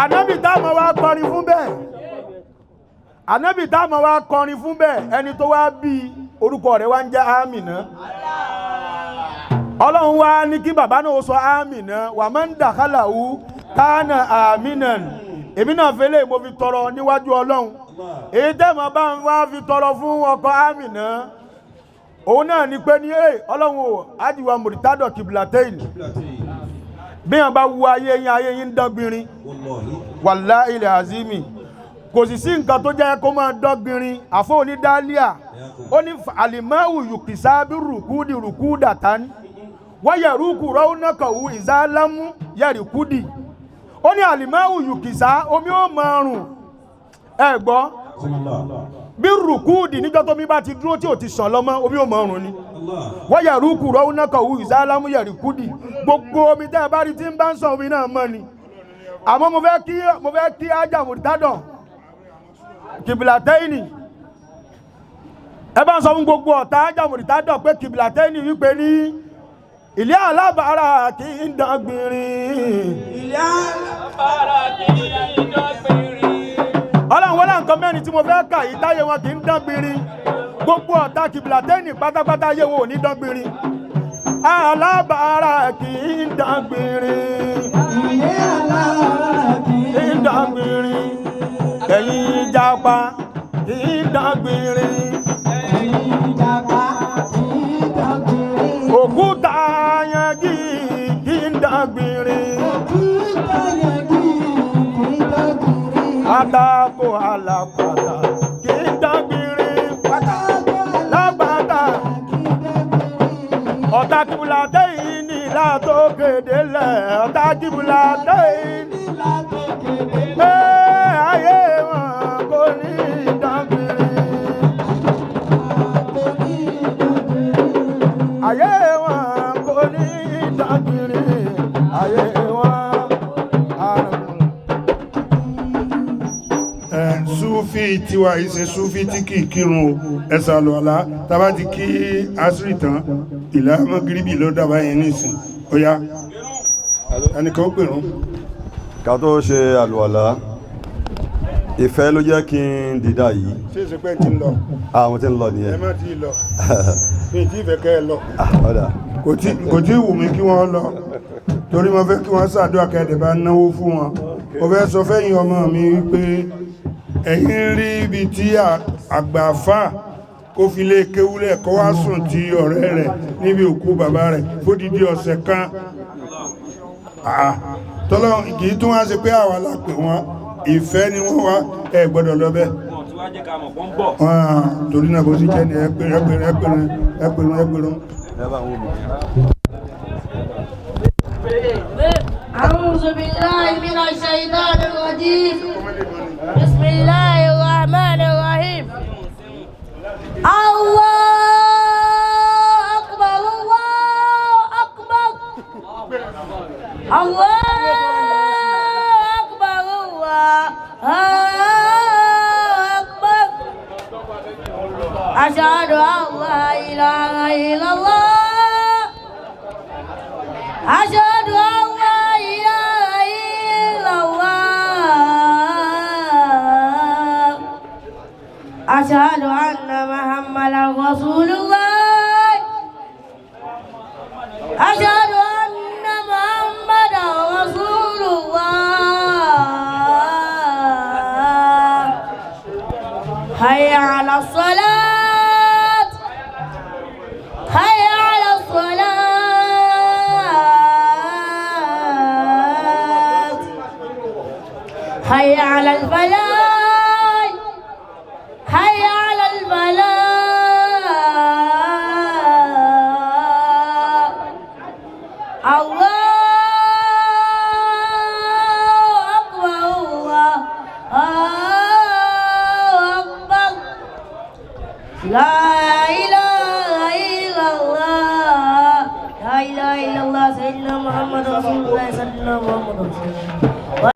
Ànábì táwọn wá kọrin fún bẹ́ẹ̀, ànábì táwọn wá kọrin fún bẹ́ẹ̀, ẹni tó wá bí orúkọ rẹ̀ wá ń jẹ́ Àmìnà. Ọlọ́run wá ní kí bàbá náà sọ àmìnà wà máa ń dàkálà wú kánà àmìnà. Èmi náà fẹ́lẹ́ mo fi tọrọ níwájú Ọlọ́run. Èyí tẹ́mọ̀ bá ń wá fi tọrọ fún ọkọ àmìnà, òun náà ni pé ní Ọlọ́run o, ájìwà mùrítádọ̀ kìbìlàtẹ́yìn. Bí wọn bá wu ayé yín, ayé yín ń dángbìnrin. Wàláhì ilẹ̀ azimi. Kò sì sí nǹkan tó jẹ́ kó máa dángbìnrin. Àfọ onídàálíà ó ní àlìmáwù yùkìsá bí rùkúdì rùkúdà tán. Wáyà rúkú rọ́ọ̀nàkọ̀wù ìzálámú yẹ̀rì kúdì. Ó ní àlìmáwù yùkìsá omi ó máa rùn. Ẹ gbọ́ bí rùkúdì níjọ́ tómi bá ti dúró tí ò ti sàn lọ́mọ́, omi ó máa rùn ni. Wáyà rúkú rọ́ọ̀nàkọ̀wù ìzálámú yẹ̀rì kúdì. Gbogbo omi tẹ́ ẹ bá rí tí ń bá ń sàn, omi náà mọ́ ni. Àmọ́ mo fẹ́ kí ájà mùtádọ̀ kìbìlàtẹ́yìnì, ẹ bá ń sọ fún gbogbo ọ̀tá ájà mùtádọ̀ pé kìbìlàtẹ́yìnì wípé ní ilé alábàárà kì í dángbìnrin. Ilé alábàárà kì í dángbìnrin. Ọlọ́run wọlé nǹkan mẹ́rin tí mo fẹ́ kà yìí táyé wọn kì í dángbìnrin. Gbogbo ọ̀tá kìbìlàtẹ́yìnì pátápátá ayé wọn ò ní dángbìnrin. Alábàárà kì í dángbìnrin. Ilé alábàárà kì í dángbìnrin. Ẹ̀yin ìjàpá kì í dángbìnrin. Ẹ̀yin ìjàpá kì í dángbìnrin. Òkúta yangi kì í dángbìnrin. Òkúta yangi kì í dángbìnrin. Pátákó alápàtà kì í dángbìnrin. Pátákó lápàtà kì í dángbìnrin. Ọ̀tá kìbùlà tẹ́yìn ní látòkèdè lẹ̀. Ọ̀tá kìbùlà tẹ́yìn ní Látòkèdè pé ayé wọn kò ní dángbìnrin. kò ní dángbìnrin. Ayé wọn kò ní dángbìnrin. Ayé wọn àrùn. Súfì tiwa yìí ṣe súfì tí kì í kírun o. Ẹ ṣàlùwàlá, tábà ti kí asírì tán, ìlà mọ́gíríbì ló dábàá yẹn nísìn. Ó yá, ẹnìkan ó pèrún. Ká tó ṣe àlùwàlá, ìfẹ́ ló jẹ́ kí n dìda yìí. Ṣé ìṣe pé ti ń lọ? Àwọn tí ń lọ Ẹ nìyẹn. má ti lọ, mi ì tí ì fẹ́ kẹ́ ẹ lọ. Ah, ọ̀dà. Kò tí wù mí kí wọ́n lọ, torí mo fẹ́ kí wọ́n ṣàdúrà kẹ́ẹ̀dẹ̀ bá náwó fún wọn. Mo fẹ́ sọ fẹ́yìn ọmọ mi wípé ẹ̀yin rí ibi tí àgbààfà kó fi lé kéwúlẹ̀ kó wá sùn ti ọ̀rẹ́ rẹ̀ níbi òkú bàbá rẹ̀ fódìdí ọ̀sẹ̀ kan. Ah, tọ́lọ́ kì í tún wá ṣe pé àwa la pè wọ́n, ìfẹ́ ni wọ́n wá. Ẹ gbọ́dọ̀ lọ bẹ́ẹ̀. Ah, torí náà bó ti jẹ́ ni ẹ pèrún, ẹ pèrún, ẹ pèrún, ẹ pèrún, ẹ pèrún. Ẹ bá wọn mú. أعوذ بالله من الشيطان الرجيم. بسم الله الرحمن الرحيم. الله أكبر، الله أكبر، الله أكبر، الله أكبر. أشهد أن لا إله إلا الله. أشهد أن لا إله إلا الله. أشهد أن محمدا رسول الله. أشهد أن محمدا رسول الله. حي على الصلاة، حي على الصلاة، حي على الفلاح، حي على الفلاح. الله أكبر، الله أكبر، لا إله إلا الله، لا إله إلا الله. سيدنا محمد رسول الله، سيدنا محمد رسول الله.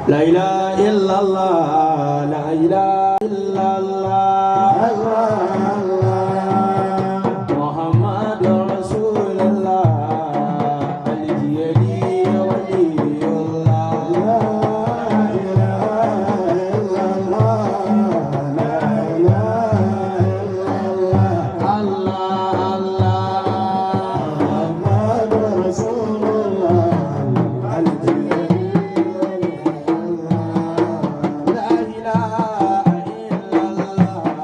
La ilaha illallah, la ilaha illallah. Muhammadur Rasulullah, al-Jiyali waliyullah. Allah Allah. La ilaha illallah.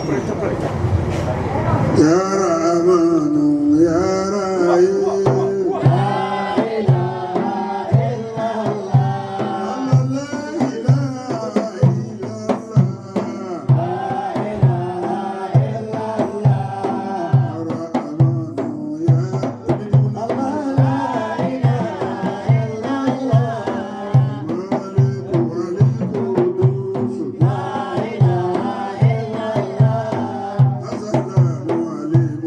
يا رحمن يا رحيم لا إله إلا الله لا إله إلا الله الرحمن يا لا إله إلا الله مالك والقدوس لا إله إلا الله السلام عليكم.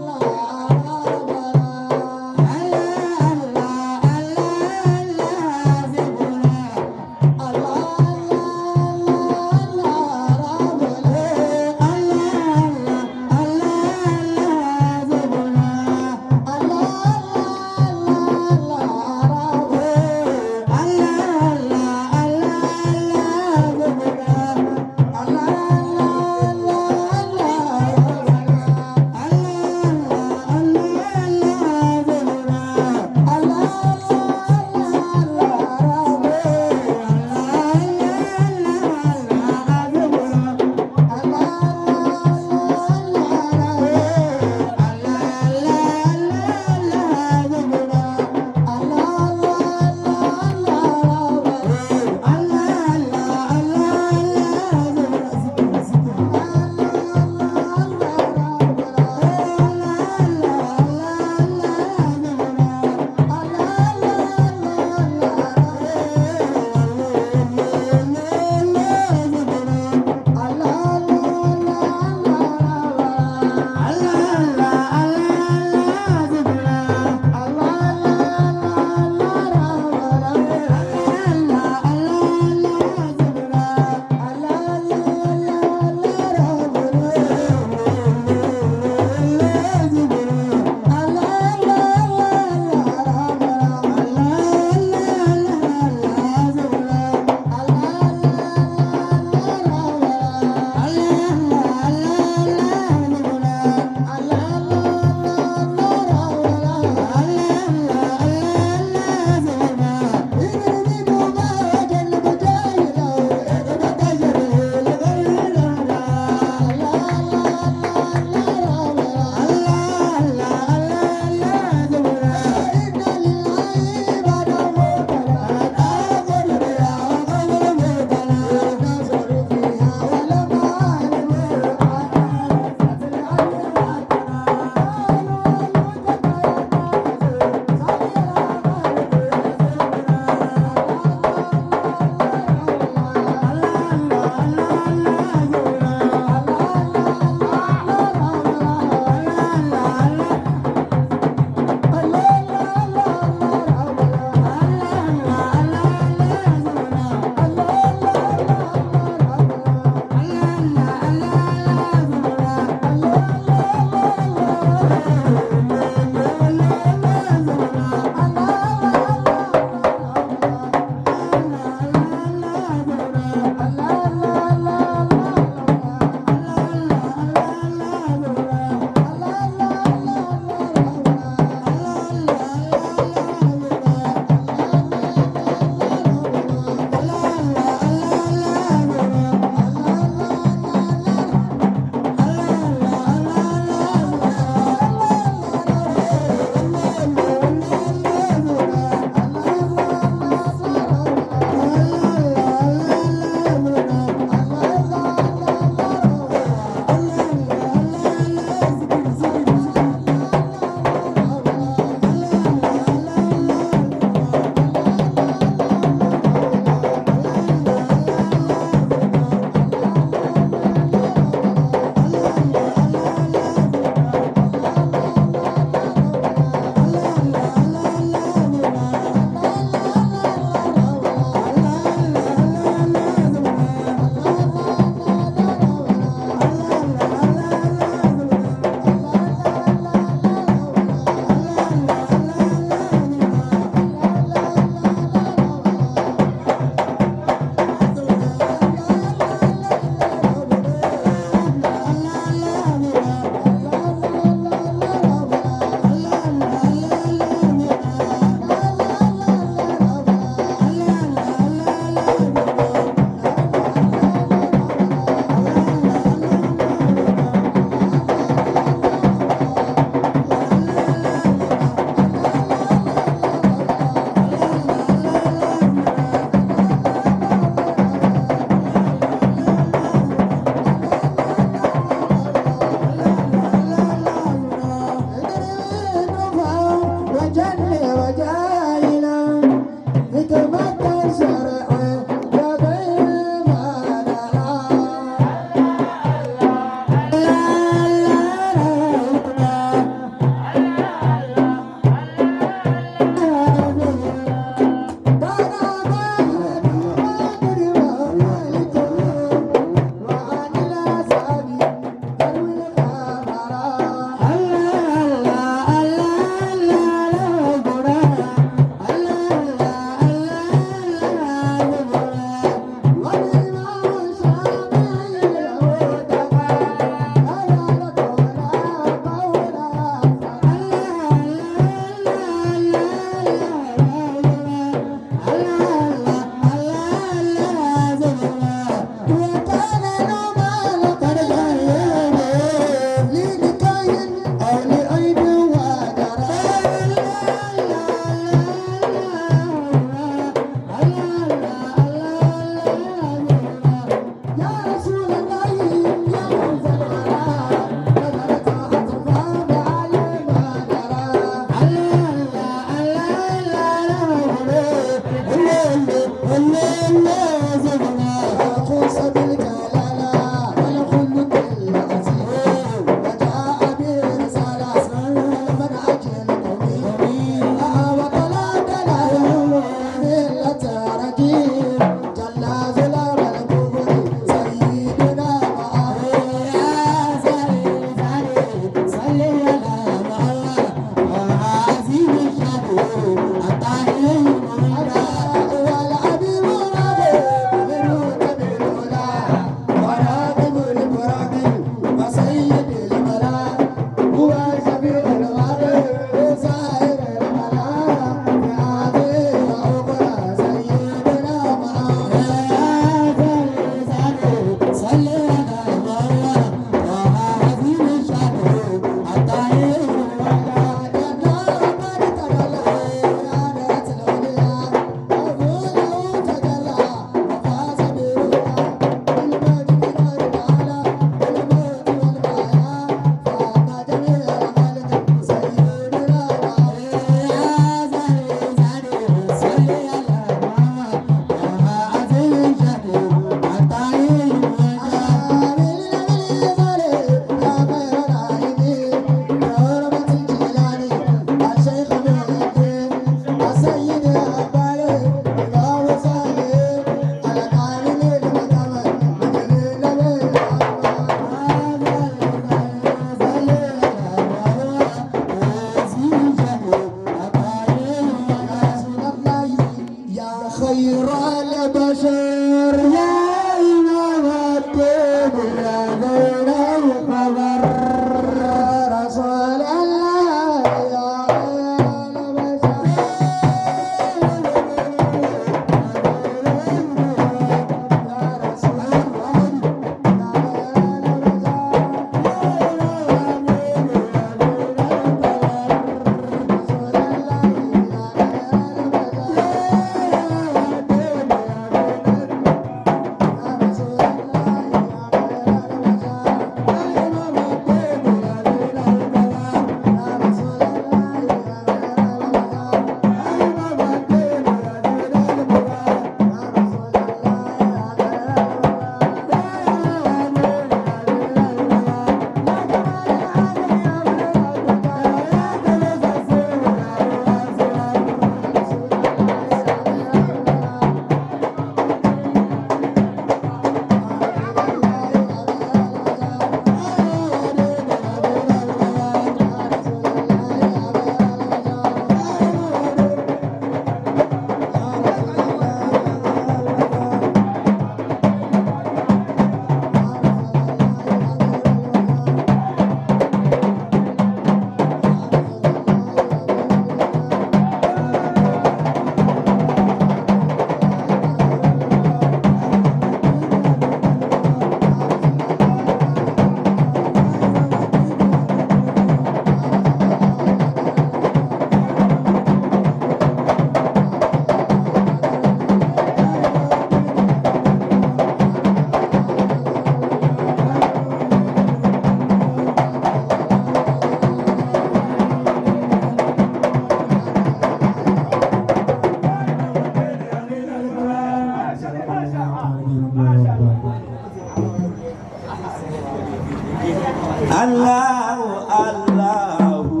Allahu Allahu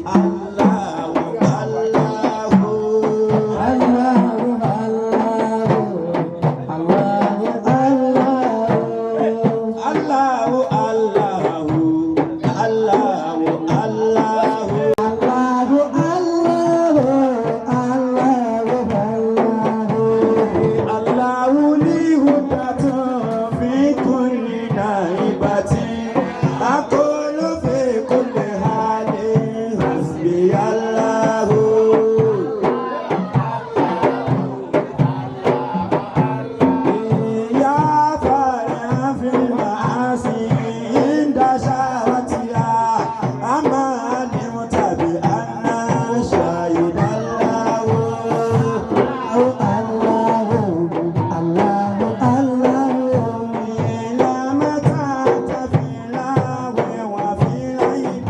Allahu Allahu Allahu Allahu Allahu Allahu Allahu li hudatun fi kulli naibatin aqulu fi kulli halin hasbi Allahu. يا فرح في المعاصي عند شهوتها أما علمت بأن شهد الله إلى متى في اللهو وفي العيب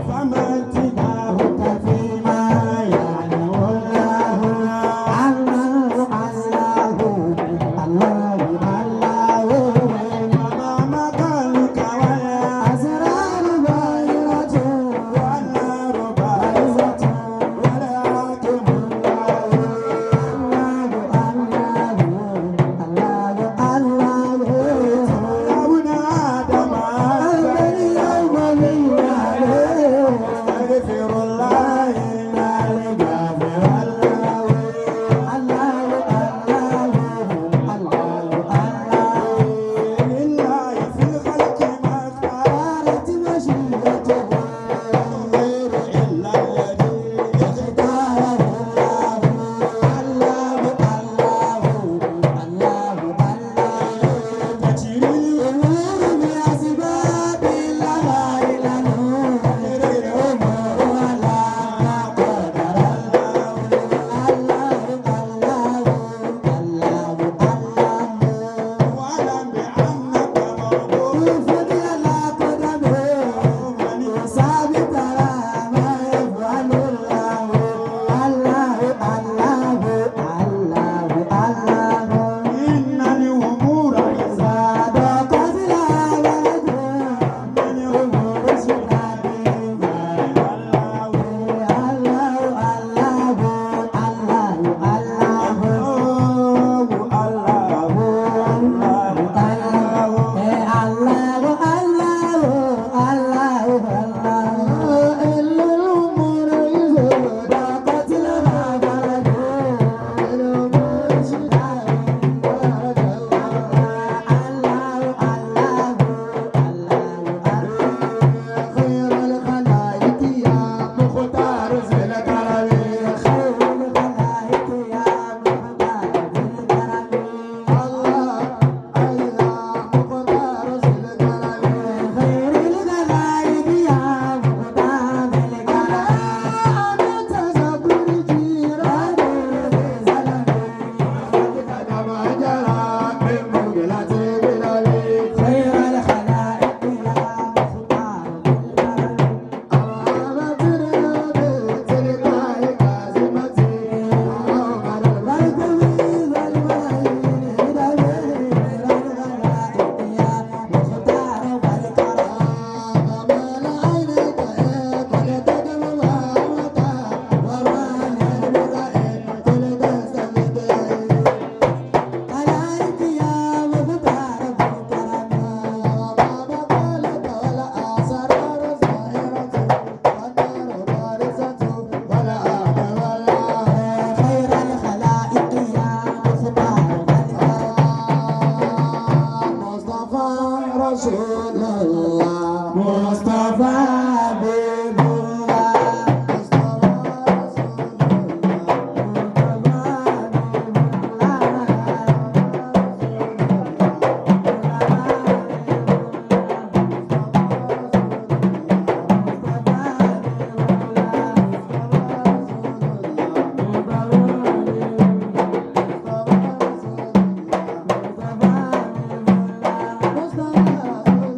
فما انتباهك فيما يعلم الله وما مقالك ولا أسرار باهرة والنار بارزة ولكن الله ابن آدم استغفر الله إن لله في الخلق ما اختارت مشيئته غير إلا الذي اختاره الله تجري الأمور بأسباب لا إلى نور الأمور ولا قدر واعلم بأنك موقوف إن الأمور إذا ضاقت من أمور رسول الله مصطفى حبيب الله Mustafa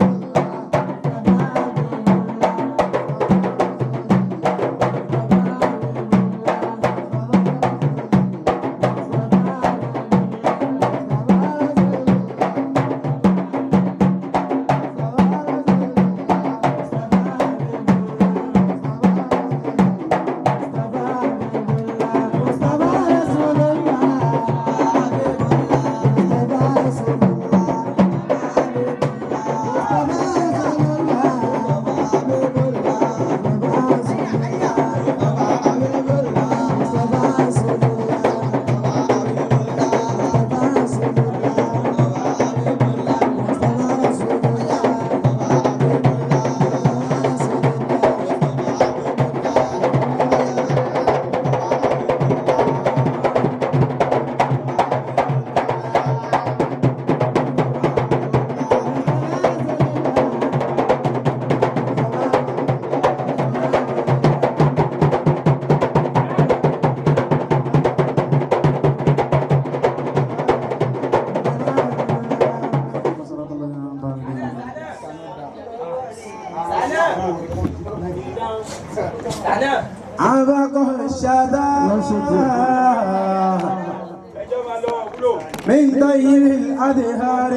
عبق الشذا من طيب الأدهار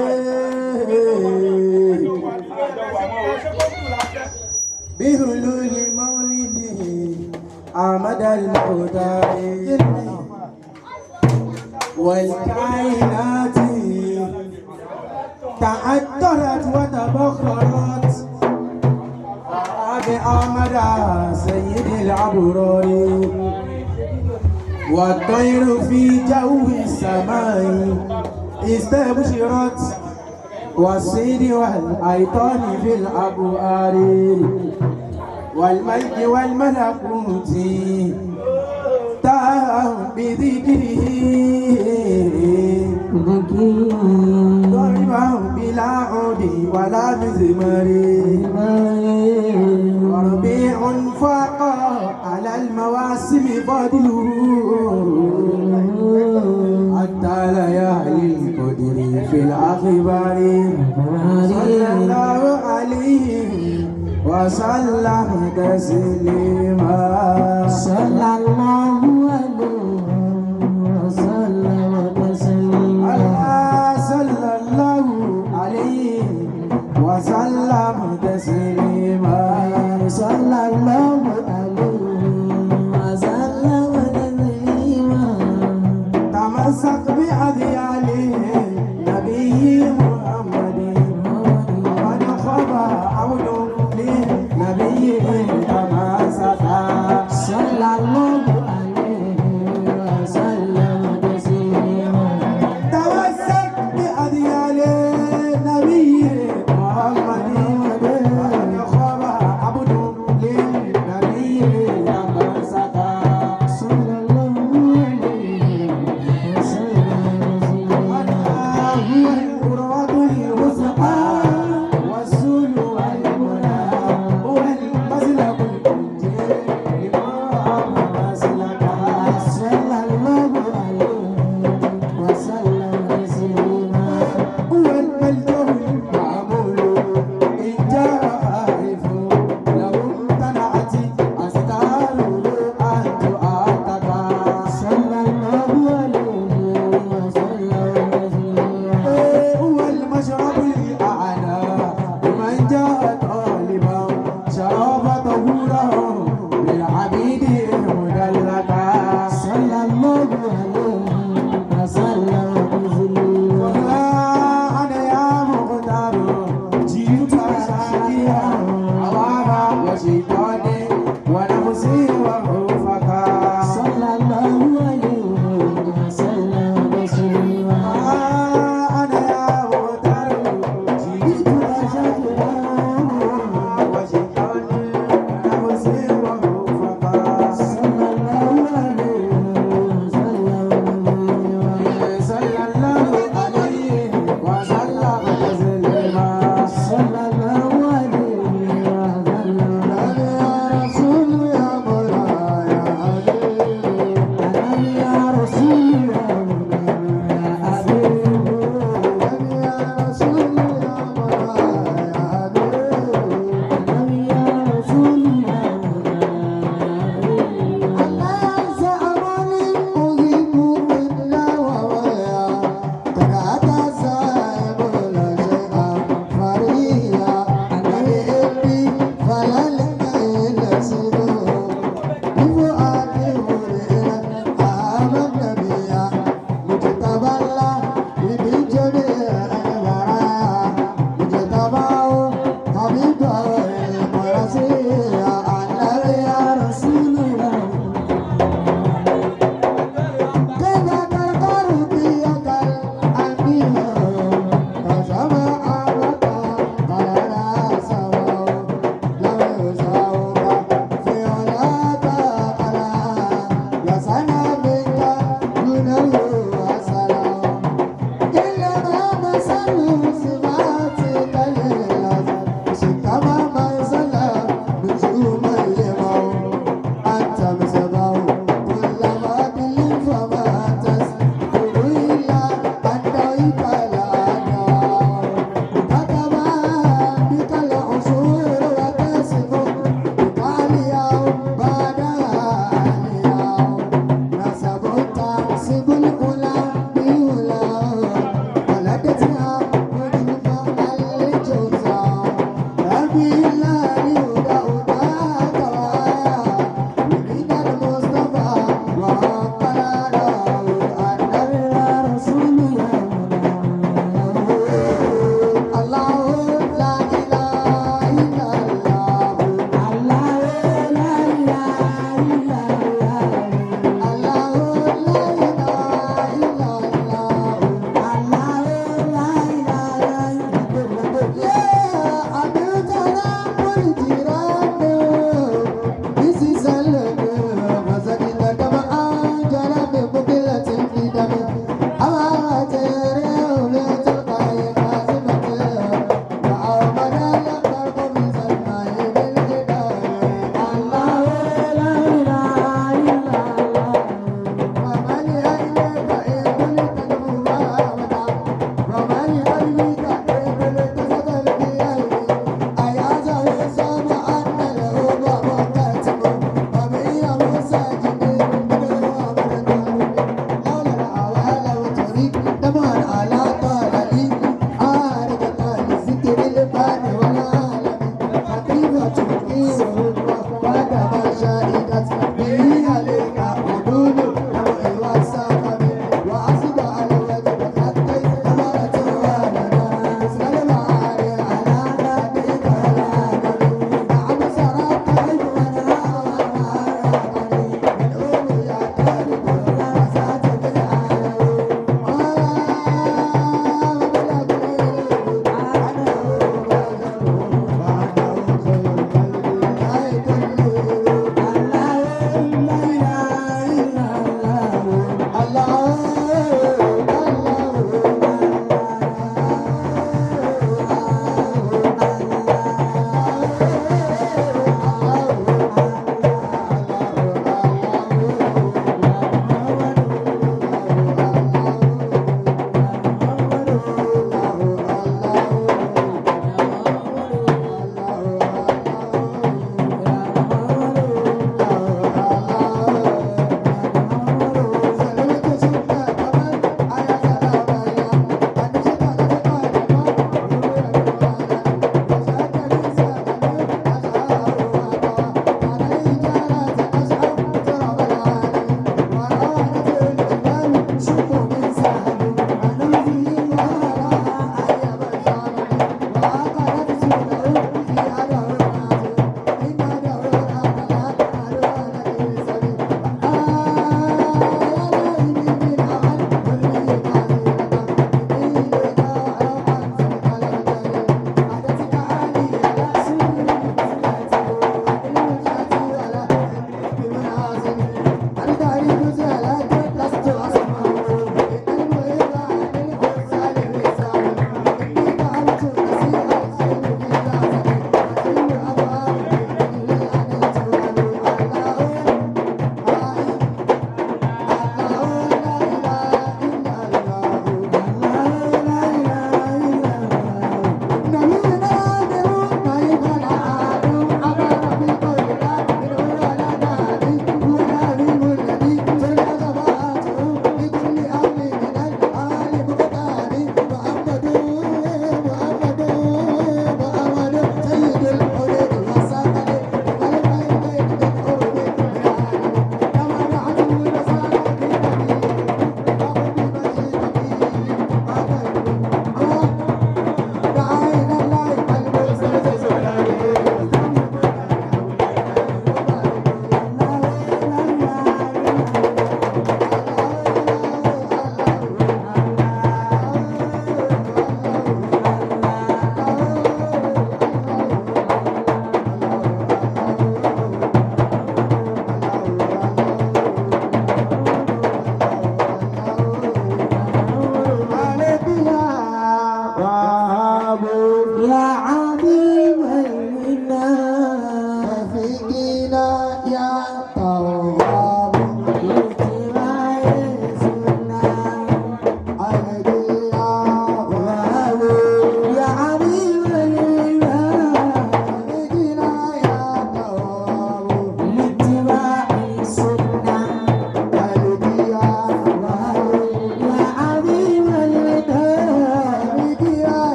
بهلول مولده أحمد المختار والكائنات تعطرت وتبخرت بأحمد سيد الأبرار والطير في جو السماء استبشرت والصيد والأيطان في الأبوار والملك والملكوت تاه بذكره ضربه بلا عود ولا مزمار وربيع فاق على المواسم فضله حتى ليالي القدر في الأخبار صلى الله عليه وسلم تسليما صلى الله عليه وسلم تسليما الله صلى الله عليه وسلم تسليما صلى الله عليه وسلم تسليما تمسك بأذيال نبي محمد وقد خاب عبد لنبي تمسك صلى الله عليه وسلم تسليما تمسك بأذيال نبي محمد وقد خاب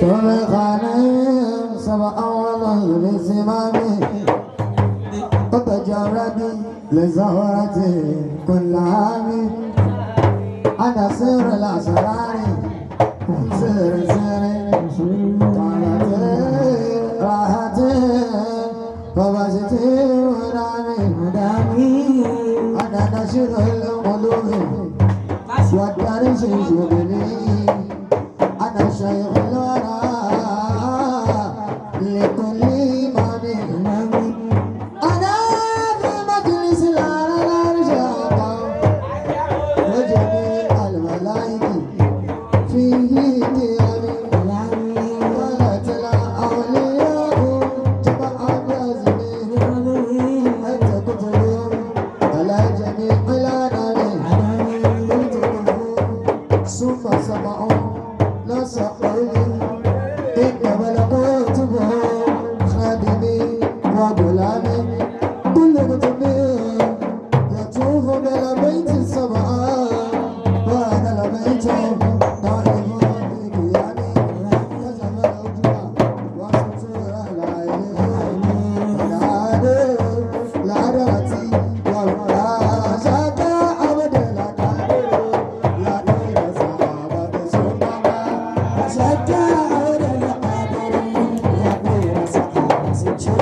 طرقاني سبع أول لزمامي وتجردي لزهرتي كل عامي أنا سر الأسرار سر سر طالتي راحتي فبشتي ونامي ودامي أنا نشر القلوب والدرس شغلي أنا شيخ الورى لكل إمام. أنا في مجلس الأرجاء وجميع الملائكة فيه قيامي. قالت الأولياء جمع بعزمي أنت كتب على جميع الأنام. قلت كفوا ثم سمعوا نصحوني إنما الكتب خادمي وغلامي. كل كتبي يطوف بالبيت السبعة وأنا البيت قائم بقيامي. كشف العجب وستر العين والعادل العدالة والمراشدة عبد القادر يا خير صحابة سنة شك عبد القادر يا خير صحابة سنة.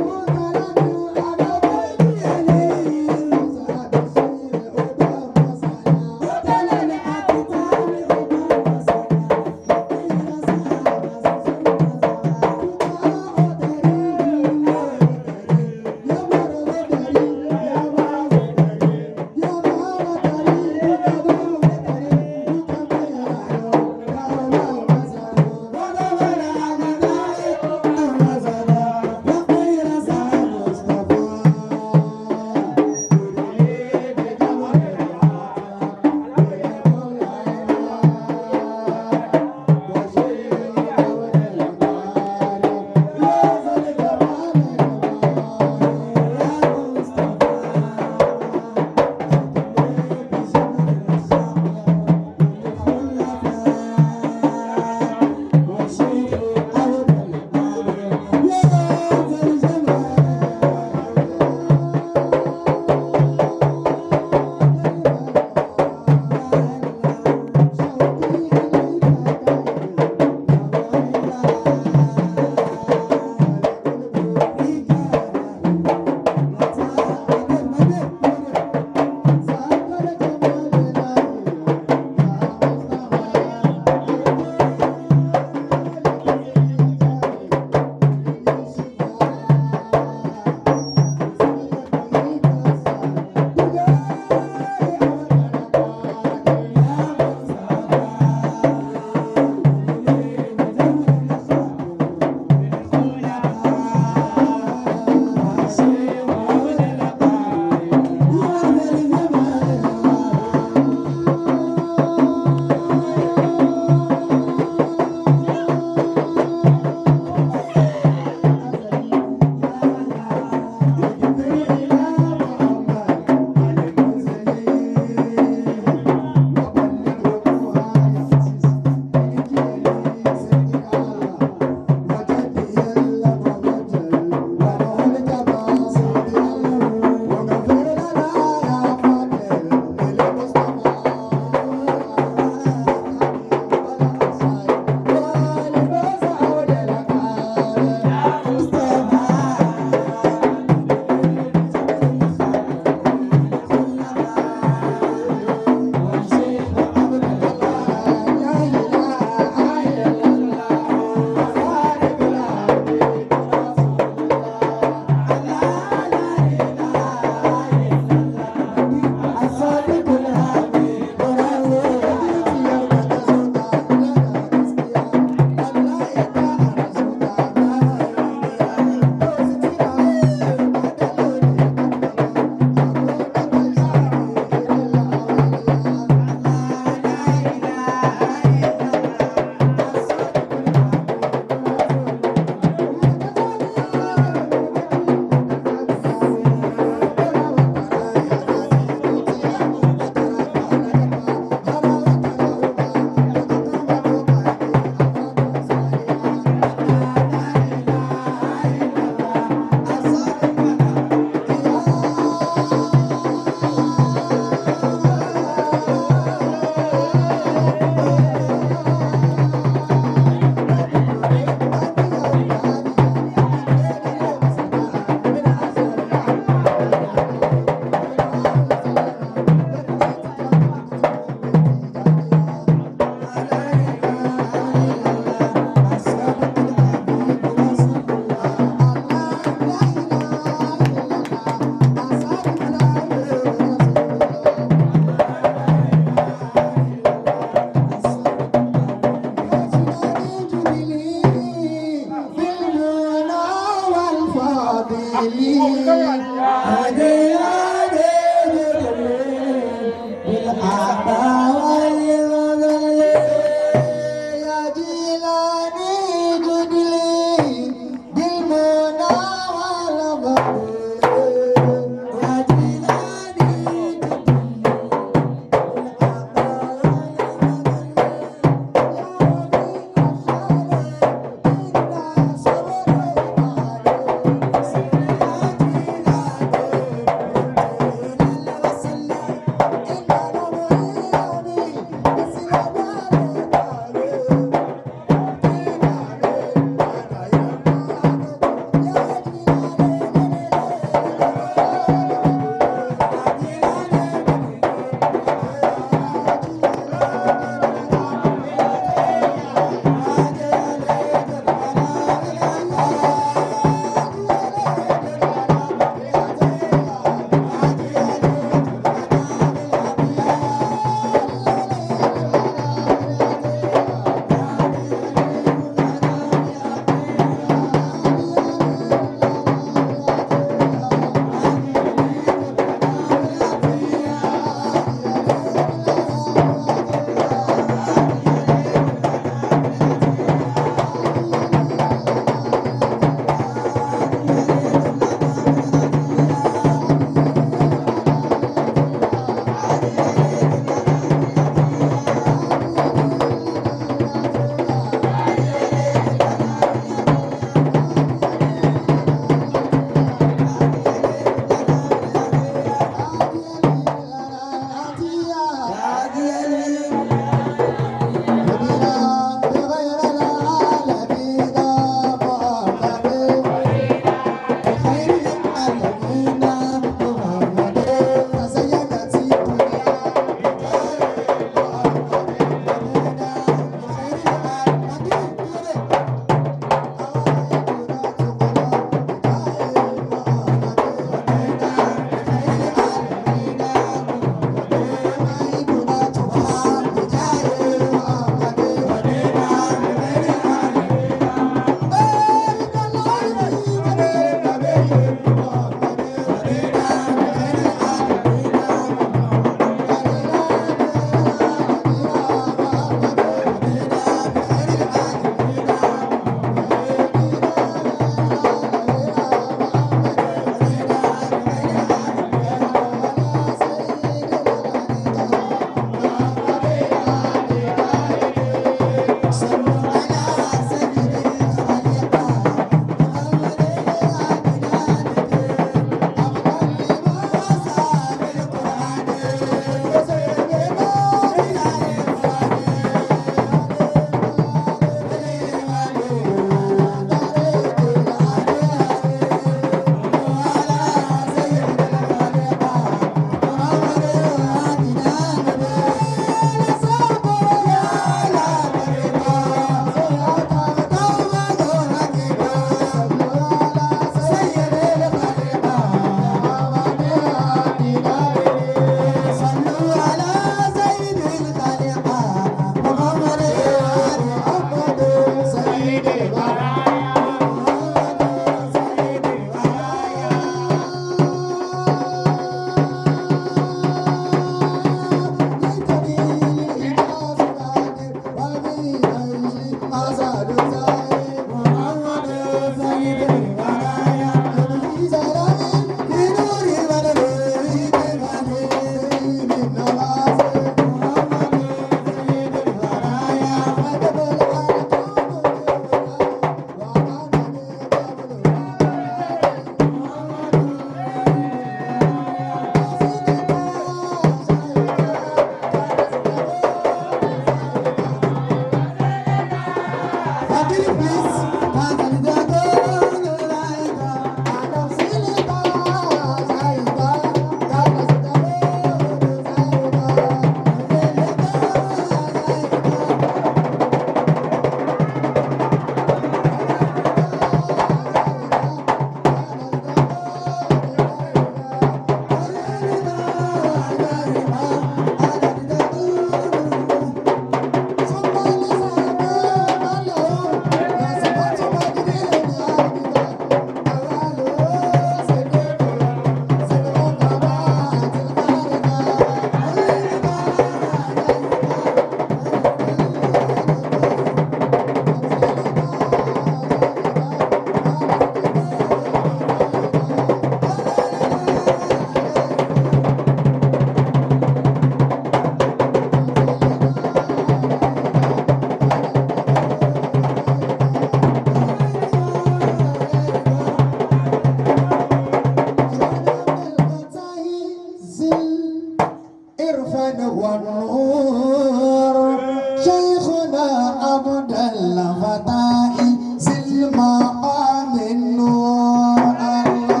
والنور شيخنا عبد الفتاح ذي المقام النور الله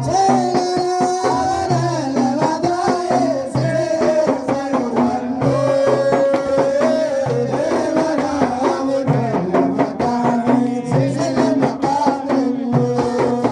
شيخنا الفتاح ذي الخير والنور شيخنا عبد الفتاح ذي المقام النور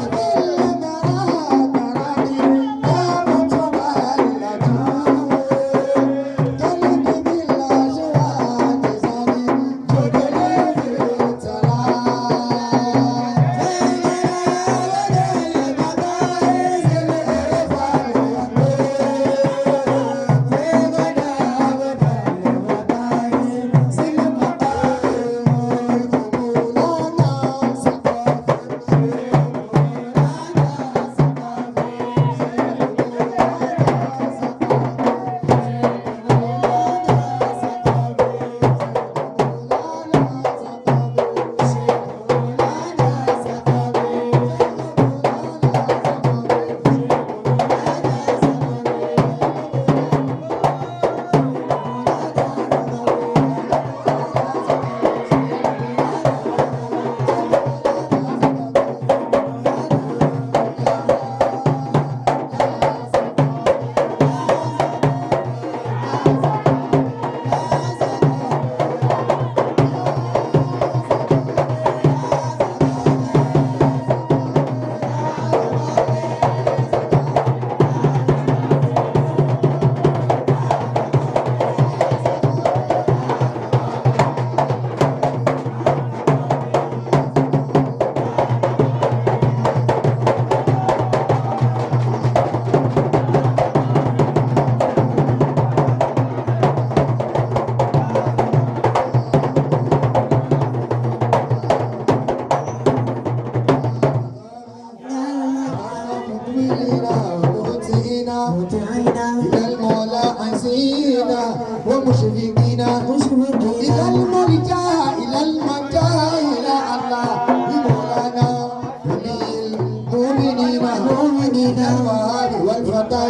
إلى المولى عزينا ومشفقين إلى الملجأ إلى الملجأ إلى الله بمولانا ولي المؤمنين المؤمنين الوهاب والفتى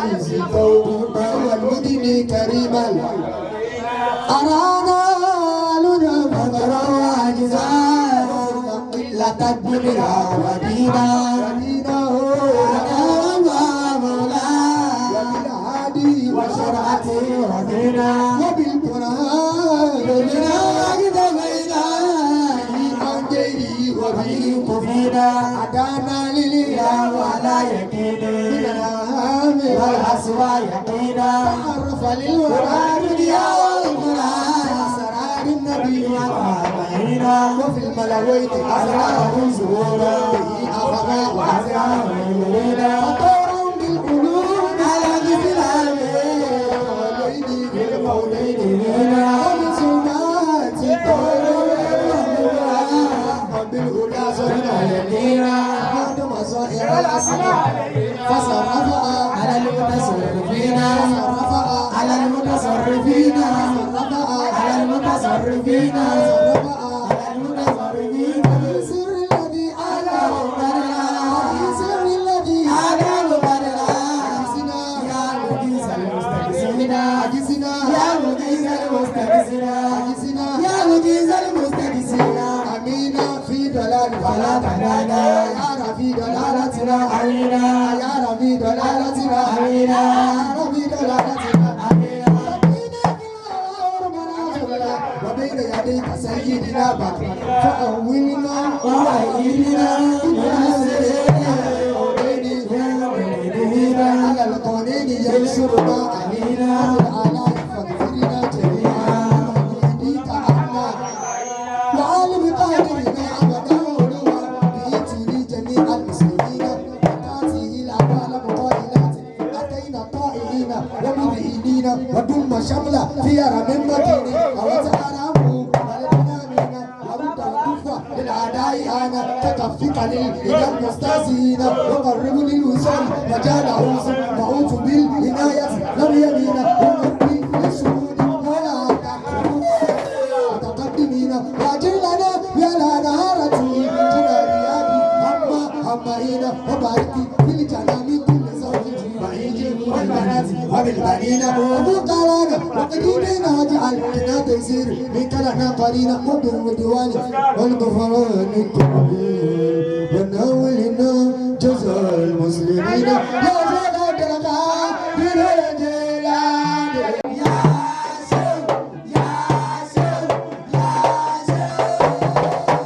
والمدن كريما أرانا لنا فضلا وعجزا قلة الدنيا ودينا وشرعته رضينا وبالقرآن رضينا اجتبينا عن غيره وبه كفينا أدانا لله ولا يقين من الأهم والأسوى يقينا تعرف للورى دنيا والقرآن أسرار النبي وأمينا وفي الملويت أسرارهم زهورا به أخذ وأسرارهم يرينا فطورا بالقلوب على غفلان فصرفها على المتصرفين على المتصرفين على المتصرفين على المتصرفين بالسر الذي أعلاه بالسر الذي أعلاه أجزنا يا مجيز المستجزين أجزنا يا مجيز المستجزين أجزنا يا مجيز المستجزين أمينا في ضلال فلا تدعنا يا ربي ضلالتنا أمينا يا ربي ضلالتنا أمينا يا ربي ضلالتنا أمينا وبين يديك سيدنا بدر فأولنا وأيدنا على القولين ينشرنا أمينا على فاغفرنا جميعا يهديك عنا وعالم قادرنا أبدا بإيتي جميع المسلمين وتأتي الأعمال مقائلات أتينا طائعين ومذئنين ودم شملة في رم مدين وتعرفوا ولدنا منا ورد الكفة للأعداء أنا تكفك إلى المستهزئين وقرب للوصال مجال عوز معوت بالعناية لم يمين ونبي للشهود ولا متقدمين واجر لنا يا لا نهارتي جنارياتي أما أمائنا وبارك في الجنان كل زوج بعيد والبنات. بالبنات وبالبنين وفقرانا وقديمنا واجعل لنا تيسير منك لنا قرينا وبالودوان والغفران الكبير ونولنا جزاء المسلمين يا جلال القادر الجلال يا سيد يا سيد يا سيد.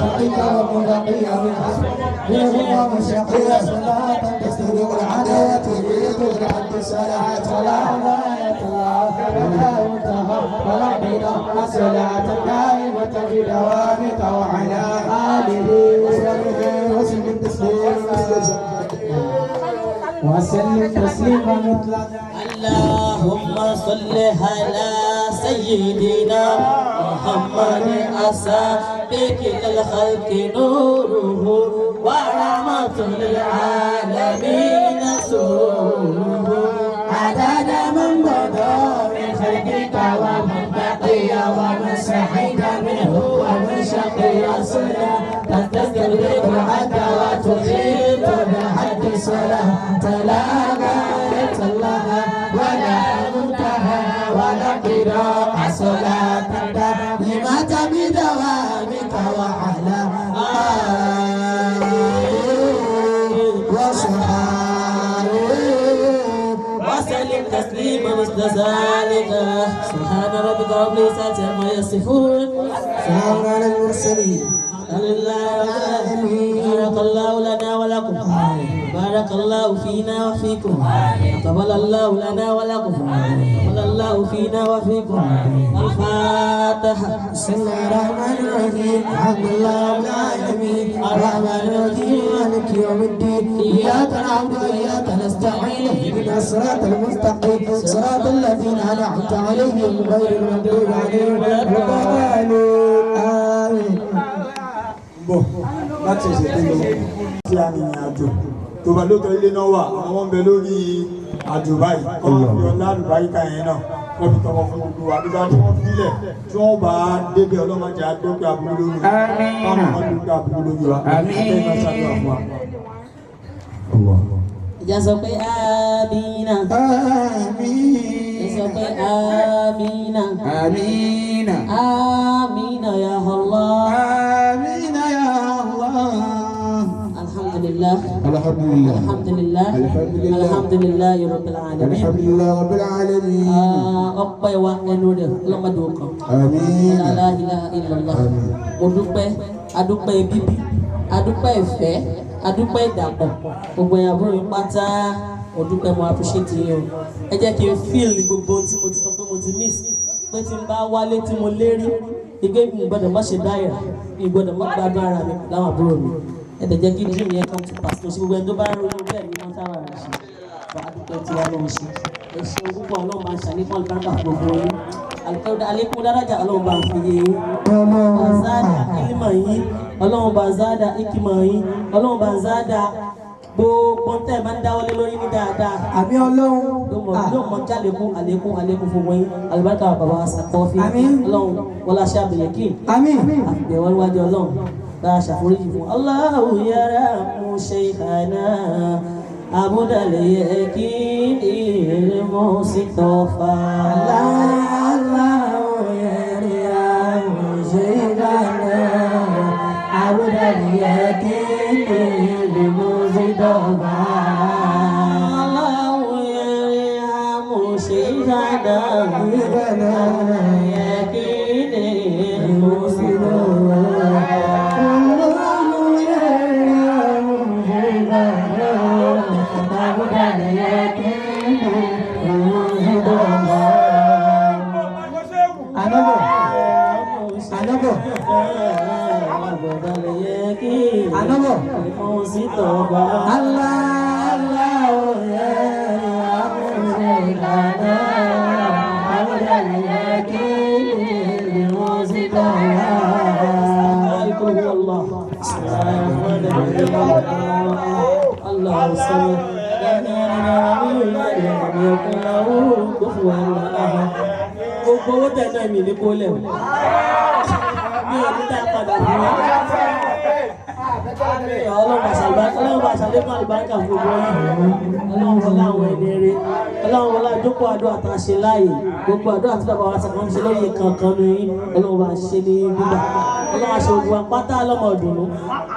خلقك ومن بقي من منهم ومن شقي صلاة تستغرق العادات تريد العبد الصلاة ولا غاية ولا منتهى ولا بلا الصلاة دائمة في دوامك وعلى آله وصحبه وسلم تسليما وسلم تسليما مطلقا. اللهم صل على سيدنا محمد أسابق الخلق نوره ورحمة للعالمين سروره عدد من مضى من خلقك ومن بقي ومن سعد منه ومن شقي صلاة تستغرق العد وتحيط بحد صلاة لا غاية لها ولا منتهى ولا قراءة صلاة دائمة بدوامك وعلى آله وصحبه وسلم تسليما مثل ذلك. سبحان ربك رب العزة عما يصفون سلام على المرسلين. الحمد لله رب العالمين. بارك الله لنا ولكم، بارك الله فينا وفيكم، تقبل الله لنا ولكم، تقبل الله فينا وفيكم. الفاتحة. بسم الله الرحمن الرحيم. الحمد لله رب العالمين الرحمن الرحيم مالك يوم الدين إياك نعبد وإياك نستعين اهدنا الصراط المستقيم صراط الذين أنعمت عليهم غير المغضوب عليهم ولا الضالين. آمين. Bọ̀ láti ọ̀sẹ̀ tó lọ sí arìnrìn àjò tó bá lóòótọ́ ilé náà wà àwọn ọmọ ń bẹ lórí àjò báyìí kọ́ máa fi ọlá àlùbáríkà yẹn náà kọ́ fi tọmọ fún gbogbo wa nígbà tí wọ́n filẹ̀ tí wọ́n bá débẹ̀ ọlọ́mọdé àgbẹ̀pẹ̀ aburú lórí wa káwọn ọmọ dúpẹ́ aburú lórí wa àtẹ̀yìn náà ṣàdúrà fún wa. Ìjà sọ pé amina. Àmín. Ìjà sọ pé amina. Àmín. Amina ya Allah. Àmín ya Allah. Alhamdulillah. Alhamdulillah. Alhamdulillah. Alhamdulillah. Alhamdulillah rabbil alamin. Alhamdulillah rabbil alamin. Ọpẹ́ wa ẹnu rẹ̀ ọlọ́mọdé ọkàn. Àmín. La ilaha illallah. Mo dúpẹ́, adúpẹ́ bíbí, adúpẹ́ ìfẹ́, adúpẹ́ ìdàpọ̀. Gbogbo ẹ̀yàn àbúrò mi pátá, mo dúpẹ́, mo appreciate yín o. Ẹ jẹ́ kí n feel gbogbo ohun tí mo ti sọ pé mo ti miss. Pé tí n bá wálé tí mo lérí, ìgbé mi gbọ́dọ̀ má ṣe dáìrà, mi gbọ́dọ̀ má gbádùn ara mi láwọn àbúrò mi. Ẹ tẹ̀ jẹ́ kí dream yẹn come to pass. Kò sí gbogbo ẹni tó bá ń ronú bẹ́ẹ̀ ni wọ́n sábà rẹ̀ ṣe. Bá a dúpẹ́ tí wàá lọ́wọ́ ṣe. Ẹ ṣeun púpọ̀, Ọlọ́run máa ń ṣàlékún àlùbáríkà fún gbogbo yín. Àlékún dárájà Ọlọ́run bá ń fi yé yín. Ọlọ́run bá záàdà ilmọ̀ yín, Ọlọ́run bá záàdà ikimọ̀ yín, Ọlọ́run bá záàdà gbogbo tẹ́ ẹ máa ń dáwọ́lé lórí ní dáadáa. Àmín Ọlọ́run. Yóò mọ jẹ́ àlékún àlékún àlékún fún wọn yín. Àlùbáríkà bàbá wa Sàkọ́fí. Àmín. Ọlọ́run wọlá ṣe àbẹ̀yẹ̀kì. Àmín. Àfìbẹ̀ wọn wájú Ọlọ́run bá a ṣàforíjì fún. Allahu yarhamu shaykhana Abdal Yaqini al-Mustafa. Allahu yarhamu shaykhana Abdal Yaqini al-Mustafa. Allahu yarhamu shaykhana Abdal Yaqini al-Mustafa. Allahu yarhamu shaykhana Abdal Yaqini al-Mustafa. Ànábọ̀. Ànábọ̀. Ànábọ̀. Allah Allahu yarhamu shaykhana Abdal Yaqini al-Mustafa. الله الصمد لم يكن له كفوا أحد. Gbogbo owó tẹ̀ náà mi ní kó lẹ̀ o. Mi ò ní dá padà fún wa. Ọlọ́run bá ṣàlékún àlùbáríkà fún gbogbo yín. Ọlọ́run wọlé àwọn ẹni rere. Ọlọ́run wọlé àjókòó àdúrà tá a ṣe láàyè. Gbogbo àdúrà tí bàbá wa ṣàkóso ṣe lóye kankan ní yín. Ọlọ́run bá ṣe ní gbígbà. Ọlọ́run aṣọ ogun apátá lọ́mọ ọ̀dùnnú.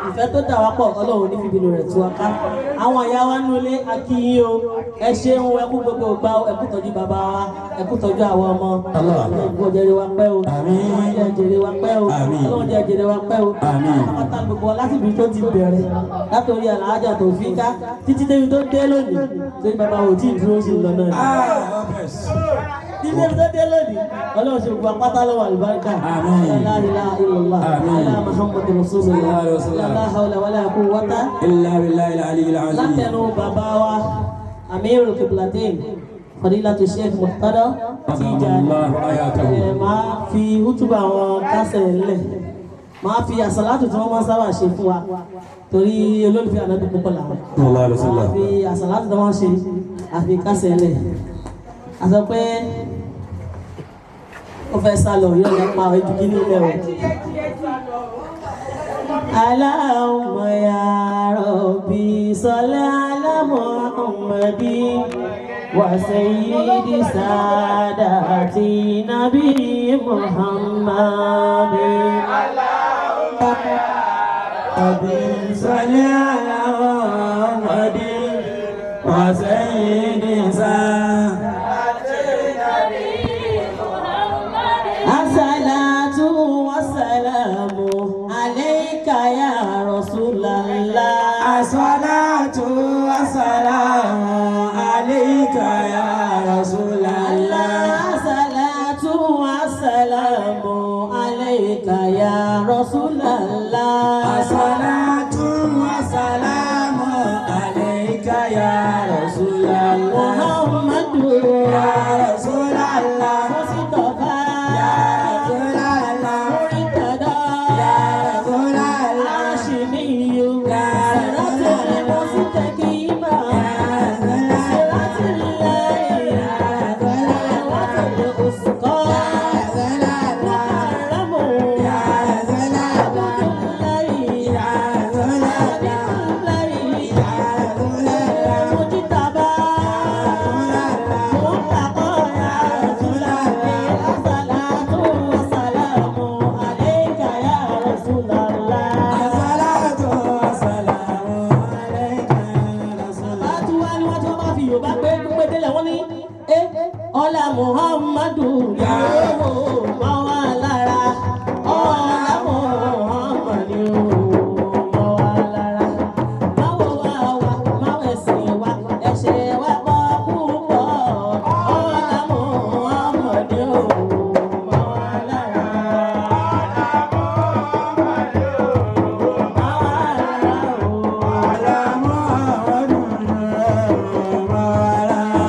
Ìfẹ́ tó dà wá pọ̀ Ọlọ́run ní fìbínú rẹ̀ tú wa ká. Àwọn ìyá wa nínú ilé a kí yín o. Ẹ ṣeun, ẹ kú gbogbo ìgbà o, ẹ kú tọ́jú bàbá wa, ẹ kú tọ́jú àwọn ọmọ. Ọlọ́run kò jẹ́rìí wa pẹ́ o. Àmín. jèrè wa pẹ́ o. Àmín. Ọlọ́run jẹ́ jèrè wa pẹ́ o. Àmín. Pátápátá gbogbo wa láti ibi tó ti bẹ̀rẹ̀ látòrí Alhaja Taofika títí débi tó dé lónìí torí bàbá ò tí ì dúró sí lọ náà ni. Títí débi tó dé lónìí Ọlọ́run ṣe gbogbo apáta lọ́wọ́ àlùbáríkà. Àmín. La ilaha illallah. Àmín. Ala Muhammadu Rasulullah. Sallallahu alaihi wasallam. La hawla wala quwwata. Illa billahi al-aliyyil azim. Látẹnu bàbá wa Amirul Qiblatain Fadilatu Sheikh Murtada Tijani. Allahu hayatahu. Ẹ máa fi hútùbà wọn kásẹ̀ ńlẹ̀, máa fi àsàlátù tí wọ́n máa ń sábà ṣe fún wa torí olólùfẹ́ ànábì púpọ̀ làwọn. Sallallahu alaihi wasallam. Máa fi àsàlátù tí wọ́n ṣe àfi kásẹ̀ ńlẹ̀. A sọ pé ó fẹ́ sá lọ yóò lọ pa ojú kí nílẹ̀ o. Allahumma ya Rabbi salli ala Muhammadin wa sayyidi sadati nabi Muhammadin. Rabbi salli ala Muhammadin wa sayyidi As-salatu was-salamu alayka ya Rasulallah. As-salatu was-salamu alayka ya Rasulallah. As-salatu was-salamu alayka ya Rasulallah. As-salatu was-salamu alayka ya Rasulallah. Muhammadu Ya Rasulallah. Mustafa Ya Rasulallah. Murtada Ya Rasulallah. Hashimiyu Ya Siratul Rasulallah. Mustaqima Ya Rasulallah. Siratul Lahi Ya Rasulallah. Siratul Usqa Ya Rasulallah. Mukarramu Ya Rasulallah. Abdullahi Ya Rasulallah. Habibullahi Ya Rasulallah. Mujtaba Muntaqa Ya Rasulallah. As-salatu was-salamu alayka ya Rasulallah. As-salatu was-salamu alayka ya Rasulallah. Bàbá tí wá ní wọ́n tí wọ́n bá fi Yorùbá pé pé délẹ̀ wọ́n ní ẹ́ ọlá Muhammadu yóò mọ́ wá lára ọlá Muhammadu mọ́ wá lára máwo wá wá máwo ẹ̀sìn wa ẹ̀ṣẹ̀ wa pọ̀ púpọ̀ ọlá Muhammadu mọ́ wá lára. Mọ́ wá lára o. Ọlá Muhammadu mọ́ wa lára.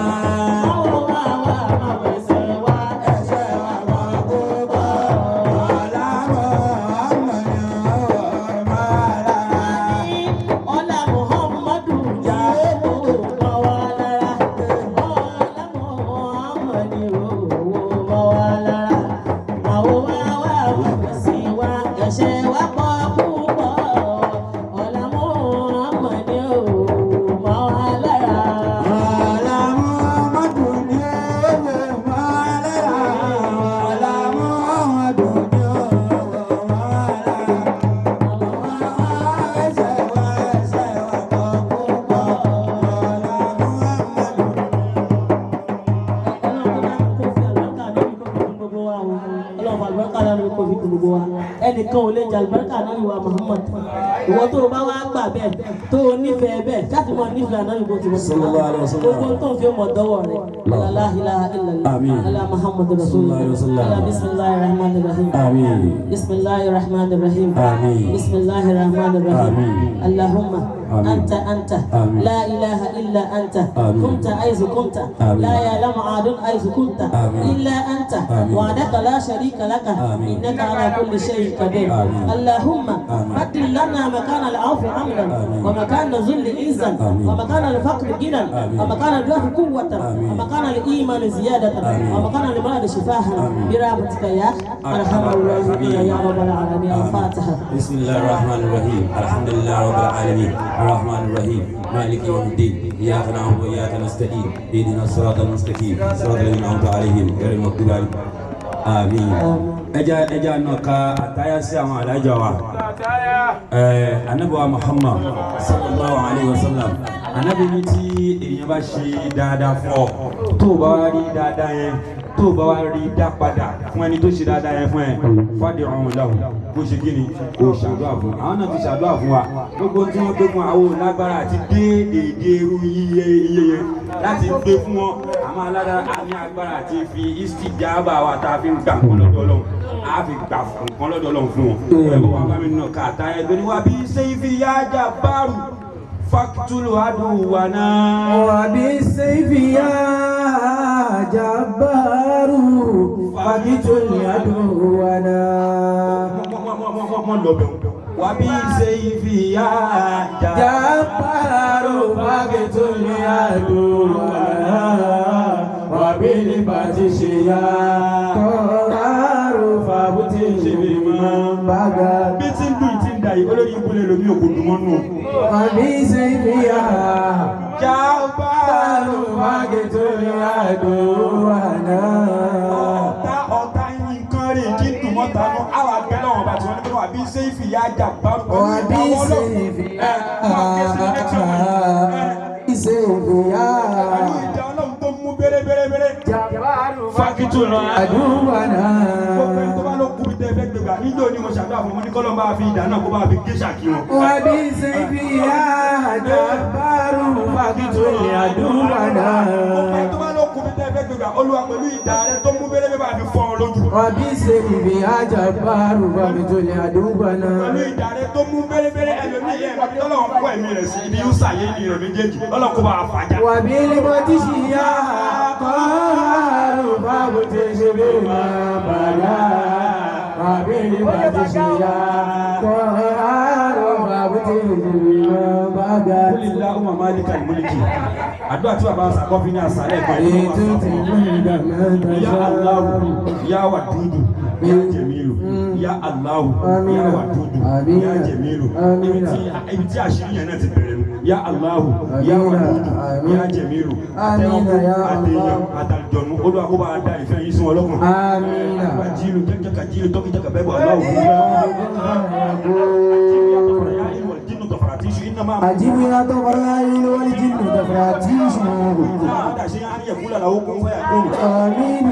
Máwo wá wá máwo ẹ̀sìn wa Ẹ̀ṣẹ̀ wa pọ̀ púpọ̀. Ọlá Muhammadu mọ́ wa lára. Ọlá Muhammadu yóò mọ́ wa lára. Ọlá Muhammadu yóò mọ́ wa lára. Àwọn wá wá wọ́n sì wá ẹ̀ṣẹ̀ wa pọ̀ púpọ̀. Ọlá Muhammadu yóò mọ́ wa lára. Ọlá Muhammadu ni ó mọ́ wa lára. Ọlá Muhammadu ni ó mọ́ wa lára. Ẹ̀ṣẹ̀ wa ẹ̀ṣẹ̀ wa pọ̀ púpọ̀. Ọlá Muhammadu. Ọlọ́run kó fi àlùbáríkà náà ní kó fi kún gbogbo wa o. Ọlọ́run àlùbáríkà náà ní kó fi kún gbogbo wa. Ẹnìkan ò lè jẹ àlùbáríkà náà ìwà Muhammad. Ìwọ tó o bá wá gbà bẹ́ẹ̀ tó o nífẹ̀ẹ́ bẹ́ẹ̀ láti mọ nífẹ̀ẹ́ àná ìbò tí mo ti Sallallahu alaihi wasallam. Gbogbo tó ń fi mọ̀ dọ́wọ́ rẹ̀. La ilaha illallah. Àmín. Ala Muhammadu Rasulullah. Sallallahu alaihi wasallam. Ala bismillahir rahmanir rahim. Àmín. Bismillahir rahmanir rahim. Àmín. Bismillahir rahmanir rahim. Àmín. Allahumma Àmín. anta anta Àmín. la ilaha illa anta Àmín. kunta aizu kunta Àmín. la ya'lamu ahadun aizu kunta Àmín. illa anta Àmín. وحدك لا شريك لك آمين. إنك على كل شيء قدير آمين. اللهم آمين. بدل لنا مكان العوف أمنا آمين. ومكان الذل عزا آمين. ومكان الفقر غنى آمين. ومكان الضعف قوة آمين. ومكان الإيمان زيادة آمين. ومكان المرض شفاء آمين. برحمتك يا أرحم الراحمين يا رب العالمين. الفاتحة. بسم الله الرحمن الرحيم. الحمد لله رب العالمين الرحمن الرحيم مالك يوم الدين إياك نعبد وإياك نستعين اهدنا الصراط المستقيم صراط الذين أنعمت عليهم غير المغضوب عليهم آمين. Ẹja ẹja náà ka àtayá sí àwọn alájà wa anabi wa Muhammad sallallahu alayhi wa sallam. Anabi ní tí èèyàn bá ṣe dáadáa fún ọ tó o bá wá rí dáadáa yẹn Tó o bá wá rí i dá padà fún ẹni tó ṣe dáadáa yẹn fún ẹ, fàdé ọ̀hún làwọn bó ṣe kí ni kò ṣàdúrà fún. Àwọn náà ti ṣàdúrà fún wa. Gbogbo tí wọ́n gbé fún àwọn ò lágbára àti déédéé irú iye iye yẹn láti gbé fún wọn. Àmọ́ alára a ní agbára àti fi istijaba wa tá a fi ń gbà nǹkan lọ́dọ̀ Ọlọ́run, a fi gbà nǹkan lọ́dọ̀ Ọlọ́run fún wọn. Ẹ̀kọ́ wa bá mi nà ká àtàyẹ̀ tó ní wá bí sẹ́yìn yá jà bárù fàkútùlù àdùwànà. وبالسيف يا جبار فاقتل عدونا. Mọ lọ bẹ̀rù. Wà bí sẹ́yìn yá jà جبار فاقتل عدونا وبالبطش يا قهار فابتش بمن بغى. Bí tí ń dùn tí ń da yìí, olórí ìkúlẹ̀ lomi ò kò dùn mọ́nú. وبالسيف يا Jabbar جبار فاقتل عدونا. Ọ̀tá ọ̀tá nǹkan rè kí n dùn mọ́ta nù. Àwọn àgbẹ̀ náà wọ́n bá ti wọ́n ní pé wà bí sẹ́yìn yá jà bárù pẹ̀lú ìdáwọ́ Ọlọ́run. Ẹ máa ké sí ilé tí ó wọ̀ yìí. وبالسيف يا Pẹ̀lú ìjà Ọlọ́run tó mú bérébérébéré. Fákítù lọ. عدونا. Gbogbo ẹni tó bá ló kú bí tẹ́ fẹ́ gbégbá. Níjó ni mo ṣàdúrà fún wọn ní kọ́lọ́ bá fi ìdá náà kó bá fi gé ṣàkí wọn. وبالسيف يا جبار فاقتل عدونا. Gbogbo ẹni tó bá ló kú bí tẹ́ fẹ́ gbégbá. Olúwa pẹ̀lú ìdá rẹ tó mú bérébé bá fi fọ́ ọ lójú. وبالسيف يا جبار فاقتل عدونا. Pẹ̀lú ìdá rẹ tó mú bérébéré ẹlòmíì yẹn tọ́lọ́run kó ẹ̀mí rẹ̀ sí ibi yóò ṣàyé ní rẹ̀ méjèèjì. Ọlọ́run kó bá a fàjà. وبالبطش يا قهار فابتش بما بدا. وبالبطش يا قهار فابتش بما بدا. Kúlìlá ọmọ Málíkà ìmúlìkì. Àdúrà tí bàbá Sàkọ́fí ní àṣálẹ̀ kan yìí ló wà sọ fún wọn. Ya Allahu, Ya Wadudu, Ya Jemilu, Ya Allahu, Ya Wadudu, Ya Jemilu. Ibi tí àṣírí yẹn náà ti bẹ̀rẹ̀ nu. Ya Allahu, Ya Wadudu, Ya Jemilu. Àtẹ̀wọ́n àtẹ̀yàn àtàlùjọ̀nù Olúwa kó bá a da ìfẹ́ yín sí wọn lọ́kàn. Kajilu jẹ́jẹ́ kajilu tọ́kíjà kàbẹ́ bọ̀ Allahu. أجيب يا طبرائيل والجن تفراتيش. آمين.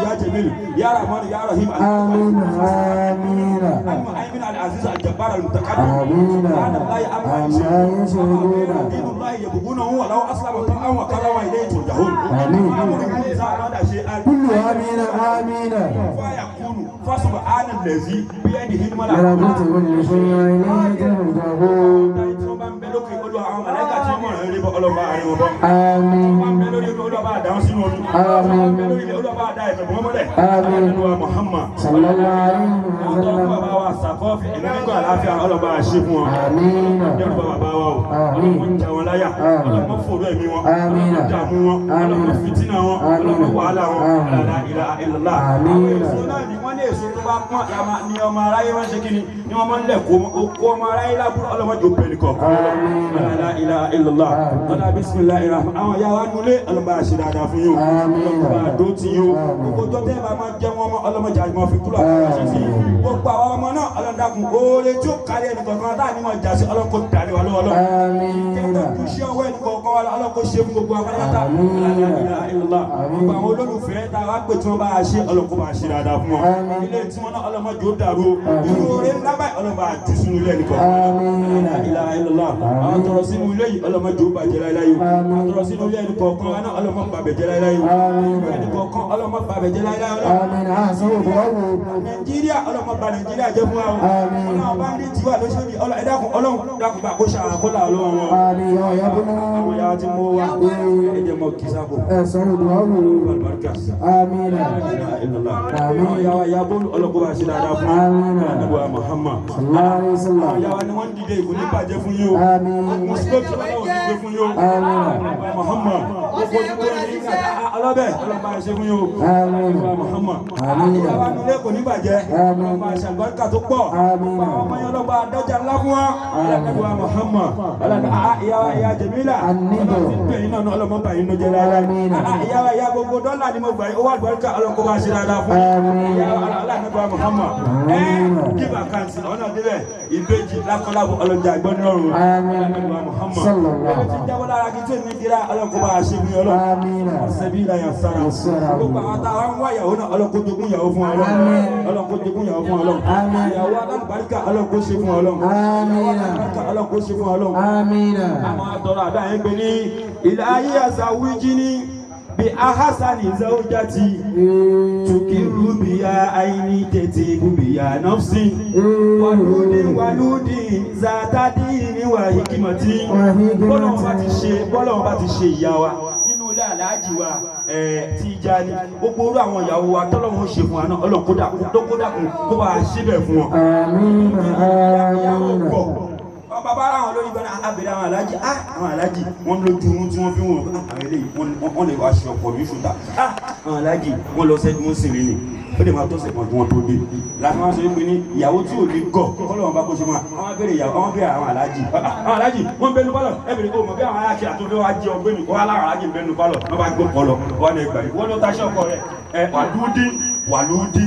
يا جميل يا رحمن يا رحيم. آمين آمين. المهيمن العزيز الجبار المتكبر. آمين. سبحان الله عما عما يشركون. دين الله يبغونه ولو أسلم طوعا وكرما إليه ترجعون. آمين. أمره إذا أراد شيئا كل آمين آمين. فيكون فسبحان الذي بيده الملكوت. ملكوت كل شيء وإليه ترجعون. Tí wọ́n bá ń bẹ lókè Olúwa àwọn màláíkà tí wọ́n mọ̀ rẹ̀ bọ́ Ọlọ́run bá rí wọn bọ́. Àmín. Tí wọ́n bá ń bẹ lórí omi Olúwa bá dáhùn sínú omi. Tí wọ́n bá ń bẹ lórí ilẹ̀ Olúwa bá dá ẹ̀fẹ̀ bọ́ mọ́lẹ̀. Àmín. Olúwa Muhammad. Sallallahu alaihi Àwọn tó ń wasallam. bàbá wa Sàkọ́fì ẹ̀mí kíkọ́ àlàáfíà Ọlọ́run bá ṣe fún wọn. Àmín. Jẹ́rù bá bàbá wa o. Àmín. Ọlọ́run já wọn láyà. Ọlọ́run fòrò ẹ̀mí wọn. Àmín. Ọlọ́run dààmú wọn. Ọlọ́run fìtínà wọn. Ọlọ́run wàhálà wọn. Àmín. La ilaha illallah. Àmín. Àwọn èso náà ni wọ́n ní èso tó bá pọ́n la ní ọmọ aráyé wọ́n ṣe kí ni ni wọ́n máa ń lẹ̀ kó kó ọmọ aráyé lábúrò ọlọ́mọdé ó bẹ̀rẹ̀ kọ̀ọ̀kan. La ilaha illallah. Ọlá bismillahir rahman. Àwọn ìyá wa nulẹ̀ ọlọ́mọ àṣẹ dáadáa fún yín o. Ọlọ́mọ àdó ti yín o. Gbogbo ọjọ́ tẹ́ ẹ bá máa jẹ́ wọn mọ́ ọlọ́mọdé àjùmọ̀ fi kúrò àti àṣẹ sí i. Gbogbo àwọn ọmọ náà ọlọ́dàkùn oore tí ó kárí ẹnì kọ̀ọ̀kan táà ní wọn jà sí ọlọ́kọ̀ dàrí wa lọ́wọ́ lọ́wọ́. Àmín. Kí iṣẹ́ ọwọ́ ẹnì kọ̀ọ̀kan wa ọlọ́kọ̀ ṣe fún gbogbo wa pátápátá. La ilaha illallah. Gbogbo àwọn olólùfẹ́ tá a wá pè tí wọ́n bá a ṣe ọlọ́kọ̀ bá a ṣe dáadáa fún wọn. Ilé tí wọ́n náà ọlọ́mọdé ó dàrú o. Irú oore ńlá báyìí ọlọ́mọ àjù sínú ilé ẹnì kọ̀ọ̀kan. La ilaha illallah. Àwọn tọrọ sínú ilé yìí ọlọ́mọdé ó bàjẹ́ láéláé o. Àwọn tọrọ sínú ilé ẹnì kọ̀ọ̀kan wa náà ọlọ́mọ bàbẹ̀jẹ́ láéláé o. Ẹnì kọ̀ọ̀kan ọlọ́mọ bàbẹ̀jẹ́ láéláé o. Àmín. Àṣọ òbúrọ̀wò. Nàìjíríà ọlọ́mọ bà Nàìjíríà jẹ́ fún wa o. Ọlọ́run bá ń dí tiwa lóṣòdì ọlọ́ ẹ dákun ọlọ́run dákun bá kó ṣàrà kó là lọ́wọ́ wọn. Àmín. Ọ̀yọ́ bínú. Àwọn yàrá tí mo wá ẹ jẹ́ mọ kí sábò. Ẹ̀sọ́ òbúrọ̀wò. Àlùbáríkà. Àmín. Àwọn yàrá ya bọ́ọ̀lù ọlọ́kọ́ bá ṣe dáadáa fún Àmín. Ànábì wa Muhammad. Sallallahu alaihi wasallam. Àwọn yàrá ni wọ́n ń dìde ìkò ní bàjẹ́ fún yín o. Àmín. Mùsùlùmí ọlọ́run ní gbé fún yín o. Àmín. Muhammad. Gbogbo ojú tó ní ọlọ́bẹ̀ ọlọ́run bá ṣe fún yín o. Àmín. Ànábì wa Muhammad. Àmín. Ìyàwó anulẹ̀ kò ní bàjẹ́. Àmín. Ọlọ́run bá ṣe àlùbáríkà tó pọ̀. Àmín. Gbogbo àwọn ọmọ yẹn ọlọ́run bá dájà ńlá fún wa. Ànábì wa Muhammad. Ọlọ́run ìyàwó ìyá Jẹ̀mílà. Àníbọ̀. Ọlọ́run ti ń pè yín náà ọlọ́mọ bá yín ló jẹ́ dáadáa. Àmín. Ìyàwó ìyá gbogbo dọ́là ni mo gbà yín. Ó wà àlùbáríkà ọlọ́run kó bá ṣe dáadáa fún yín. Àmín. Ìyàwó Aláàbò Muhammad. Ẹ give account ọ̀nà débẹ̀ ìbejì lákọ́lábọ̀ ọlọ́jà ìgbọ́nìrọ̀rùn. Aláàbò Muhammad. Ẹni tí jábọ́ lára kí tí èmi dira ọlọ́kọ́ bá a ṣe fún yín ọlọ́run. Ọ̀sẹ̀bí ìlà yàn sára. Gbogbo àwọn táwa ń wá ìyàwó náà ọlọ́kọ́ jogún ìyàwó fún ọlọ́run. Ọlọ́kọ́ jogún ìyàwó fún ọlọ́run. Ìyàwó alálùbáríkà ọlọ́kọ́ ṣe fún ọlọ́run. Ìyàwó alálùbáríkà ọlọ́kọ́ ṣe fún ọlọ́run. Àwọn àtọ̀rọ̀ àdá yẹn pé ní ilẹ̀ ayé àṣà wíjí ní bí ahasani zawjati tukiru biya aini tètè gubiya nafsi waludi waludi zatadini wa hikimati. Bọ́lọ́run bá ti ṣe ìyá wa nínú ilé aláàjì wa Tijani, gbogbo orú àwọn ìyàwó wa tọ́lọ́run ṣe fún wa náà, Ọlọ́run kó dákun kó bá a ṣe bẹ̀ fún wọn. Ìyàwó pọ̀ bàbá ara àwọn olórí gbọ́dọ̀ abèrè àwọn aláàjì, àwọn aláàjì wọ́n lójú ohun tí wọ́n fi wọ́n àwọn eléyìí wọ́n lè wá ṣe ọkọ̀ mi ṣùtà, àwọn aláàjì wọ́n lọ sẹ́jú wọ́n sì rí ni ó lè máa tọ́sẹ̀ kan tí wọ́n tó dé láti wọ́n sọ wípé ní ìyàwó tí ò ní gọ̀ kọ́lọ́ wọn bá kó ṣe máa wọ́n bèrè ìyàwó, wọ́n bèrè àwọn aláàjì, àwọn aláàjì wọ́n bẹnu pálọ̀ ẹ bèrè kó mọ̀ bí àwọn aláàjì àtúndé wa jẹ ọgbẹ́ni kó aláwọ̀ aláàjì bẹnu pálọ̀ wọ́n bá gbó kọlọ̀ wọ́n lè gbà yìí wọ́n ló taṣẹ́ ọkọ rẹ̀ ẹ wàlúùdí wàlúùdí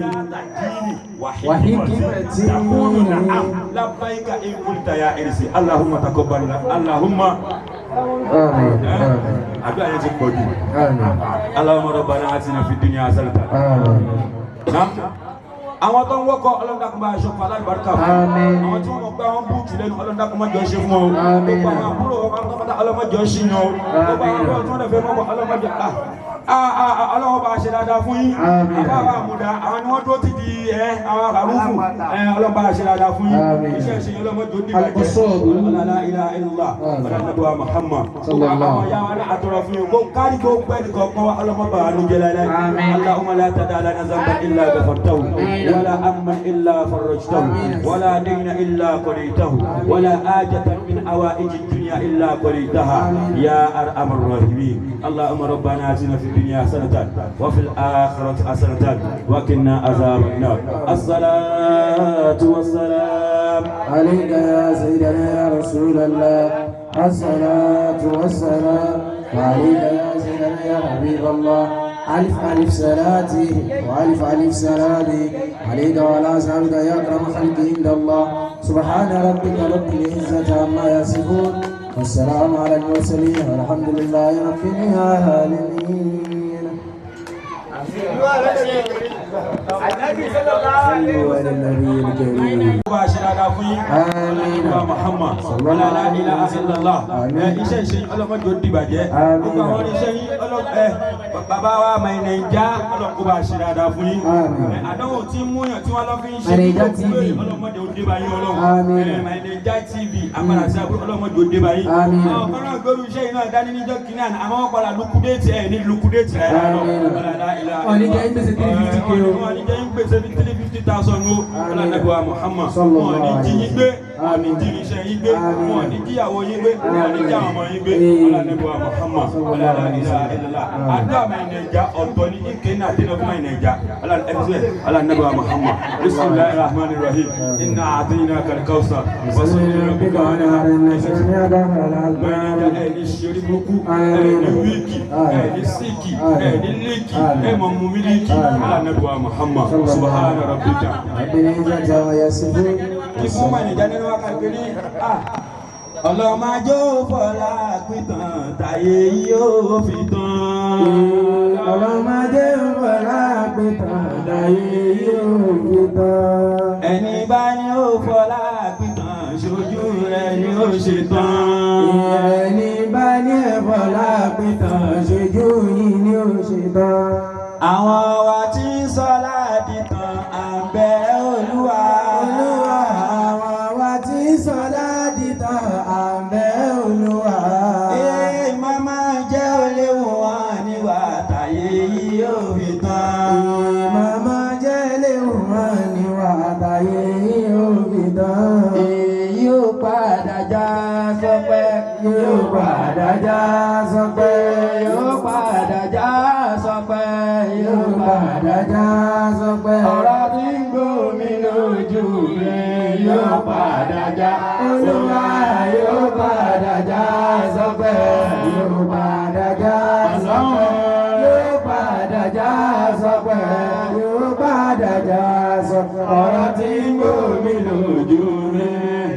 sáàtà díìnì wàhíkìmọ̀tì takunu na'am labbaika in qulta ya irsi Allahumma taqabbal Allahumma. Àdúrà yẹn ti pọ̀ jù. Allahumma rabbana atina fid dunya hasanatan. Àwọn tó ń wọ́kọ̀ ọlọ́dàkùn bá aṣọ fún alábàárìkà fún àwọn tí wọ́n mọ̀ pé àwọn búùtù lẹ́nu ọlọ́dàkùn má jọ ṣe fún ọ. Gbogbo àwọn àbúrò wọn pátápátá ọlọ́mọjọ ṣì yan o. Gbogbo àwọn àbúrò tí wọ́n lè fẹ́ mọ́kọ̀ ọlọ́mọjọ ọlọ́wọ́ bá ṣe dáadáa fún yín. Àbá àmúdá àwọn ni wọ́n dúró ti di àwọn àrùfù ọlọ́wọ́ bá ṣe dáadáa fún yín. Iṣẹ́ ìṣe ọlọ́mọjọ dìbàjẹ́ ọlọ́lá ilá ilá ọlọ́mọdé Muhammad. Gbogbo àwọn ya wọn àtọrọ fún yín. Kárí gbogbo ẹnì kọ̀ọ̀kan ọlọ́mọ bá wà lójẹ́ láíláí. Allahumma la tada lana zamban illa ghafartahu wala amman illa farajtahu wala dayna illa qadaytahu wala hajatan min hawaiji dunya illa qadaytaha ya arhamar rahimin. Allahumma rabbana atina fid dunya hasanatan wa fil akhirati hasanatan wa qina azaban nar. As-salatu was-salam alayka ya sayyidina ya rasulallah. As-salatu was-salam alayka ya sayyidina ya habiballah. ألف ألف صلاتي وألف ألف سلامي عليك وعلى أصحابك يا أكرم خلق عند الله. سبحان ربك رب العزة عما يصفون والسلام على المرسلين والحمد لله رب العالمين. صلوا على النبي الكريم. Àmín. Muhammad la ilaha illallah. Iṣẹ́ ìṣe ọlọ́mọdé ó dìbàjẹ́. Gbogbo àwọn oníṣẹ́ yín bàbá wa Màìnàìjà ọlọ́kó bá ṣe dáadáa fún yín. Àdánwò tí ń múyàn tí wọ́n lọ fi ń ṣe ọlọ́mọdé ó débà yín ọlọ́run. Màìnàìjà TV àpàdà sí àbúrò ọlọ́mọdé ó débà yín. Àwọn kan náà gbórí iṣẹ́ yìí náà dání níjọ́ kìíní àná àmọ́ wọ́n padà lukudéètì ẹ̀ ní lukudéètì rẹ̀. Wọ́n ní jẹ́ ń gbèsè 350k o. Wọ́n ní jẹ́ ń gbèsè 350,000 o. Ọlọ́dẹ̀gbọ́ Muhammad. Wọ́n ní jí yín gbé, wọ́n ní jí iṣẹ́ yín gbé, wọ́n ní jíyàwó yín gbé, wọ́n ní jí àwọn ọmọ yín gbé. Ọlọ́dẹ̀gbọ́ Muhammad. Ọlọ́dẹ̀gbọ́ àdúrà Màìnàìjà ọ̀tọ̀ ní ike náà dínà fún Màìnàìjà. Ọlọ́dẹ̀gbọ́ Muhammad. Bismillahir Rahmanir Rahim. Inna a'tainaka al-kawthar. Fasalli li rabbika wanhar. Màìnàìjà ẹ̀ ní ṣeré burúkú, ẹ̀ ní wíìkì, ẹ̀ ní síìkì, ẹ̀ ní líìkì, ẹ̀ mọ̀ mú mílíkì. Ọlọ́dẹ̀gbọ́ Muhammad. Subhana rabbika. Kí fún Màìnàìjà nínú wákàtí ní ọlọ́mọjọ́ fọlá pìtàn táyé yóò fi tán. Ọlọ́mọdé fọlá pìtàn táyé yóò fi tán. Ẹni bá ní ó fọlá pìtàn ṣojú rẹ̀ ni ó ṣe tán. Ẹni bá ní fọlá pìtàn ṣojú yìí ni ó ṣe tán. Àwọn wa tí ń sọlá dìtàn à ń bẹ Olúwa. Olúwa àwọn wa tí ń sọlá dìtàn à ń bẹ Olúwa. Ee màmá jẹ́ oléwu wọn níwà táyé yìí yóò fi tán. Ee màmá jẹ́ oléwu wọn níwà táyé yìí yóò fi tán. Èyí yóò padà já sọpẹ́. Yóò padà já sọpẹ́. Yóò padà já sọpẹ́. Yóò padà já sọpẹ́. Ọ̀rọ̀ tí ń gbómi lójú mi yóò padà já. Olúwa yóò padà já sọpẹ́. Yóò padà já sọpẹ́. Yóò padà já sọpẹ́. Yóò padà. Ọ̀rọ̀ tí ń gbòmí lójú mi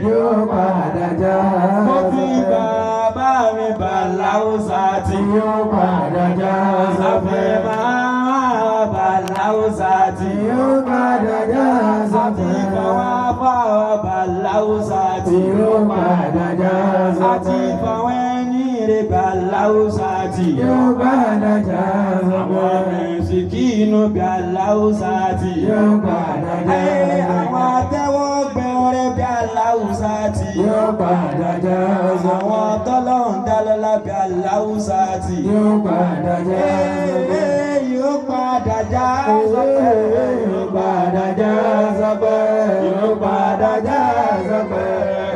yóò padà já. Mo fi bàbá mi Bàláwùsà tí yóò padà já sọpẹ́. sọpẹ́. Máa Bàláwùsà tí Yóò padà já àti sọpẹ́. fáwọn afáwà Bàláwùsà tí Yóò padà já àti sọpẹ́. fáwọn ẹni rẹ̀ Bàláwùsà tí Yóò padà já àwọn sọpẹ́. mẹ̀sìkínú Bàláwùsà tí Yóò padà já àwọn sọpẹ́. atẹ́wọ́gbẹ̀rẹ̀ Bàláwùsà tí Yóò padà já àwọn sọpẹ́. tọ́lọ́hún dálọ́lá Bàláwùsà tí Yóò padà já sọpẹ́. yóò padà já sọpẹ́. Yóò padà já sọpẹ́. Yóò padà já sọpẹ́.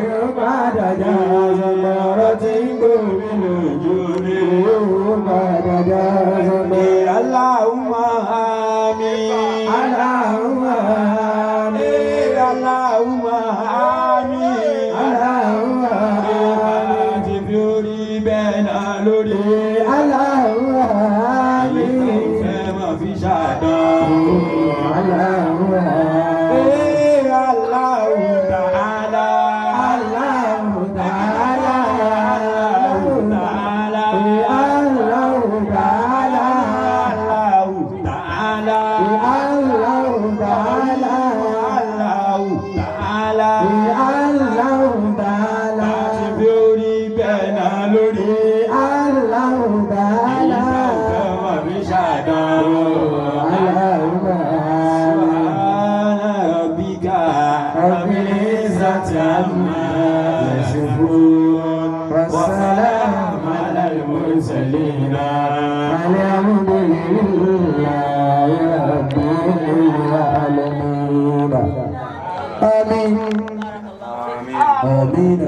Yóò padà já sọpẹ́. Ọ̀rọ̀ tí ń gbòmí lójú mi. Yóò padà já sọpẹ́. Allahumma àmín. Allahumma àmín. Allahumma àmín. Allahumma àmín. Ti fi orí bẹ́ẹ̀ náà lórí. Allahumma àmín. Ìfẹ́ máa fi ṣàdán. Allahumma àmín. Allahu ta'ala. Allahu ta'ala. Allahu ta'ala. Allahu ta'ala. Allahu ta'ala. Allahu ta'ala. Allahu ta'ala. Allahu ta'ala. Ti fi orí bẹ́ẹ̀ náà lórí. Allahu ta'ala. Ìfẹ́ máa fi ṣàdán. Allahumma àmín. Subhana rabbika rabbil izzati amma yasifun. Wa salamun alal mursalin. Alhamdulillahi rabbil alamin. Àmín. Àmín.